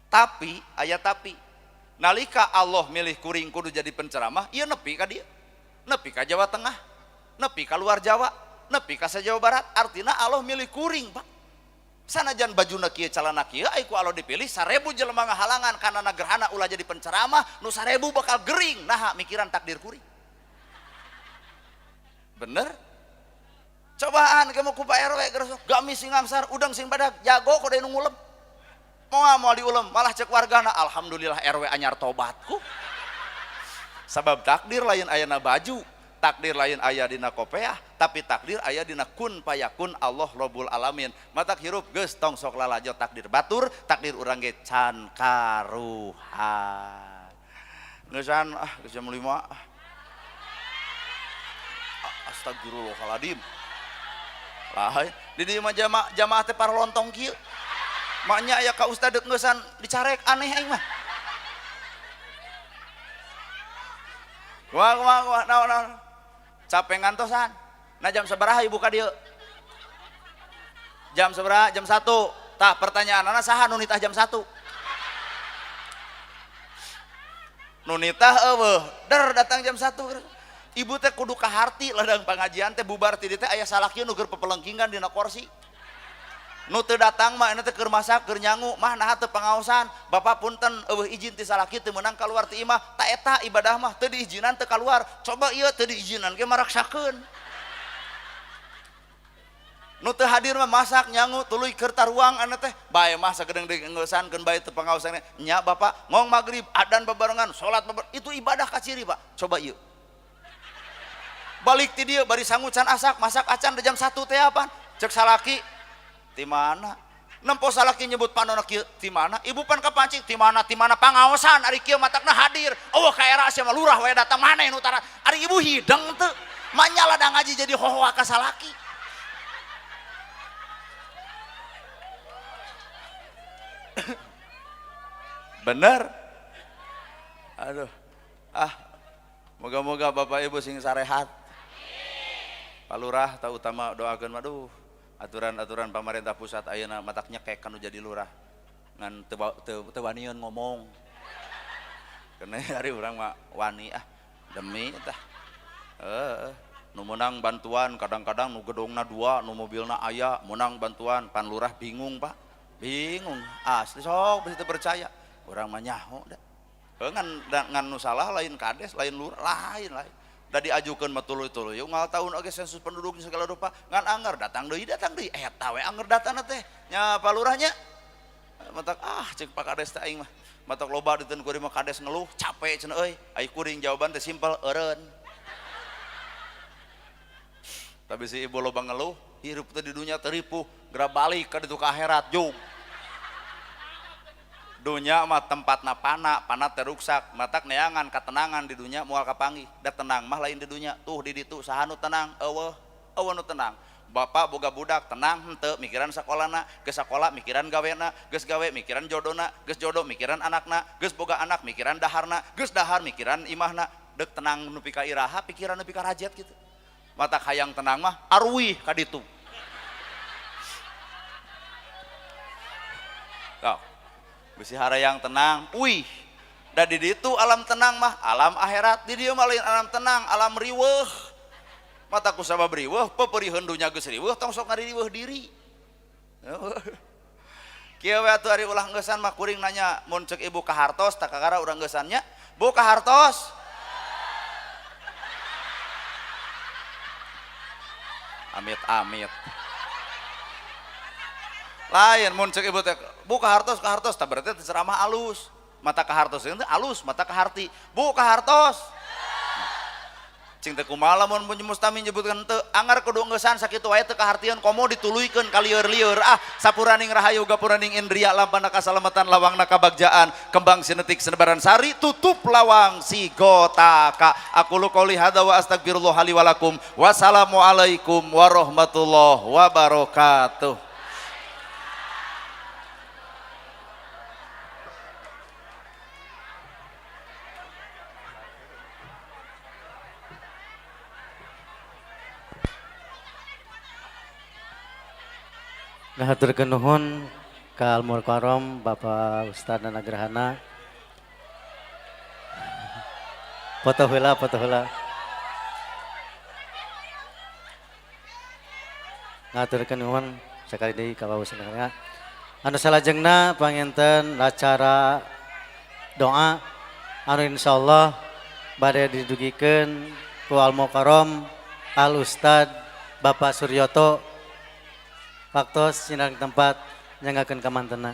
Speaker 1: Tapi aya tapi nalika Allah milih kuring kudu jadi penceramah, ieu nepi ka dieu. Nepi ka Jawa Tengah, nepi ka luar Jawa, nepi ka Jawa Barat, artina Allah milih kuring, Pak. Sanajan bajuna kieu calana kieu ai ku Allah dipilih 1000 jelema ngahalangan kana gerhana ulah jadi penceramah, nu 1000 bakal gering naha mikiran takdir kuring. Bener? Cobaan kamu ku Pak RW geus gamis sing ngangsar, udang sing badag, jago kode nu ngulem. Moal moal diulem, malah cek wargana alhamdulillah RW anyar tobatku. Sabab takdir lain ayana baju, takdir lain aya dina kopeah, tapi takdir aya dina kun payakun Allah Rabbul Alamin. Matak hirup geus tong sok lalajo takdir batur, takdir urang ge can karuhan. Geusan ah geus jam 5. Astagfirullahaladzim. Lain di dieu mah jamaah teh parlontong kieu. Maknya aya ka ustad deuk ngeusan dicarek aneh aing mah. Kumaha kumaha kumaha naon naon. Capek ngantosan. Nah jam sabaraha ibu ka dieu? Jam sabaraha? Jam 1. Tah pertanyaanana saha nu nitah jam 1? Nu nitah eueuh, der datang jam 1. Ibu teh kudu kaharti ladang pengajian teh bubar ti dieu teh aya salaki nu keur pepelengkingan dina kursi. Nu teu datang mah eta teh keur masak, keur nyangu, mah naha teu pangaosan. Bapak punten eueuh izin ti salaki teu meunang kaluar ti imah. Ta eta ibadah mah teu diizinan teu kaluar. Coba ieu teu diizinan ge maraksakeun. Nu teu hadir mah masak nyangu tuluy keur taruang anu teh. Bae mah sagedeung deui ngeusan keun bae teu pangaosan. Nya bapak ngong magrib adan babarengan salat babarengan itu ibadah kaciri Pak. Coba ieu. Balik ti dieu bari sangu can asak, masak acan di jam 1 teh apaan? Cek salaki ti mana? Nempo salaki nyebut panona kieu ti mana? Ibu pan kapancing ti mana? Ti mana pangaosan ari kieu matakna hadir. Eueuh ka era sia mah lurah we datang mana nu tara. Ari ibu hideng teu. Manya ladang ngaji jadi hohoa ka salaki. Bener? Aduh. Ah. Moga-moga Bapak Ibu sing sarehat. Pak Lurah tak utama doakeun aduh aturan-aturan pamarentah pusat ayeuna matak nyekek kanu jadi lurah. Ngan teu wanian ngomong. Karena hari urang mah wani ah demi tah. Heeh. Nu meunang bantuan kadang-kadang nu gedongna dua, nu mobilna aya, meunang bantuan pan lurah bingung Pak. Bingung asli sok bisa percaya. Urang mah nyaho da. Ngan nu salah lain kades, lain lurah, lain lain. Da diajukeun mah tuluy-tuluy unggal tahun oge sensus penduduk segala rupa ngan anger datang deui eta we anger datana teh nya Pak Lurahnya. Matak ah cek Pak Kades teh aing mah. Matak loba diteun kuring mah kades ngeluh capek cenah euy. Ai kuring jawaban teh simpel eureun. Tapi si ibu loba ngeluh, hirup teh di dunya teu ripuh, geura balik ka ditu ka akhirat jug. Dunya mah tempatna pana, pana teh ruksak, matak neangan katenangan di dunya moal kapanggih. Da tenang mah lain di dunya, tuh di ditu saha nu tenang, eueuh, eueuh nu tenang. Bapak boga budak tenang henteu mikiran sakolana, geus sakola mikiran gawena, geus gawe mikiran jodona, geus jodoh mikiran anakna, geus boga anak mikiran daharna, geus dahar mikiran imahna. Deuk tenang nepi ka iraha pikiran nepi ka rajet kitu. Matak hayang tenang mah aruih ka ditu. Tuh. Bisi harayang tenang, wih. Da di ditu alam tenang mah, alam akhirat. Di dieu mah lain alam tenang, alam riweuh. Mata ku sabab riweuh, peperiheun dunya geus riweuh, tong sok ngariweuh diri. Kieu we atuh ari ulah ngeusan mah kuring nanya mun ceuk ibu kahartos tak kakara urang ngeusannya, Bu kahartos. Amit-amit. Lain mun ceuk ibu teh Bu kahartos kahartos tah berarti teh ceramah alus. Mata kahartos itu alus, mata kaharti. Bu kahartos. Cing teh kumaha lamun mustami nyebutkeun teu anggar kudu ngeusan sakitu wae teu kahartieun komo dituluykeun ka lieur-lieur ah sapuraning rahayu gapuraning indria lampana kasalamatan lawangna kabagjaan kembang sinetik senebaran sari tutup lawang si gotaka aku lu qouli hadza wa astagfirullah li wa lakum wassalamualaikum warahmatullahi wabarakatuh.
Speaker 2: Ngahaturkeun nuhun ka Al Mukarram Bapak Ustaz Nana Gerhana. Foto heula, foto heula. Ngahaturkeun nuhun sakali deui ka Bapak Ustaz Nana. Anu salajengna panginten acara doa anu insyaallah bade didugikeun ku Al Mukarram Al Ustad Bapak Suryoto. Waktos sinareng tempat nyanggakeun kamantena.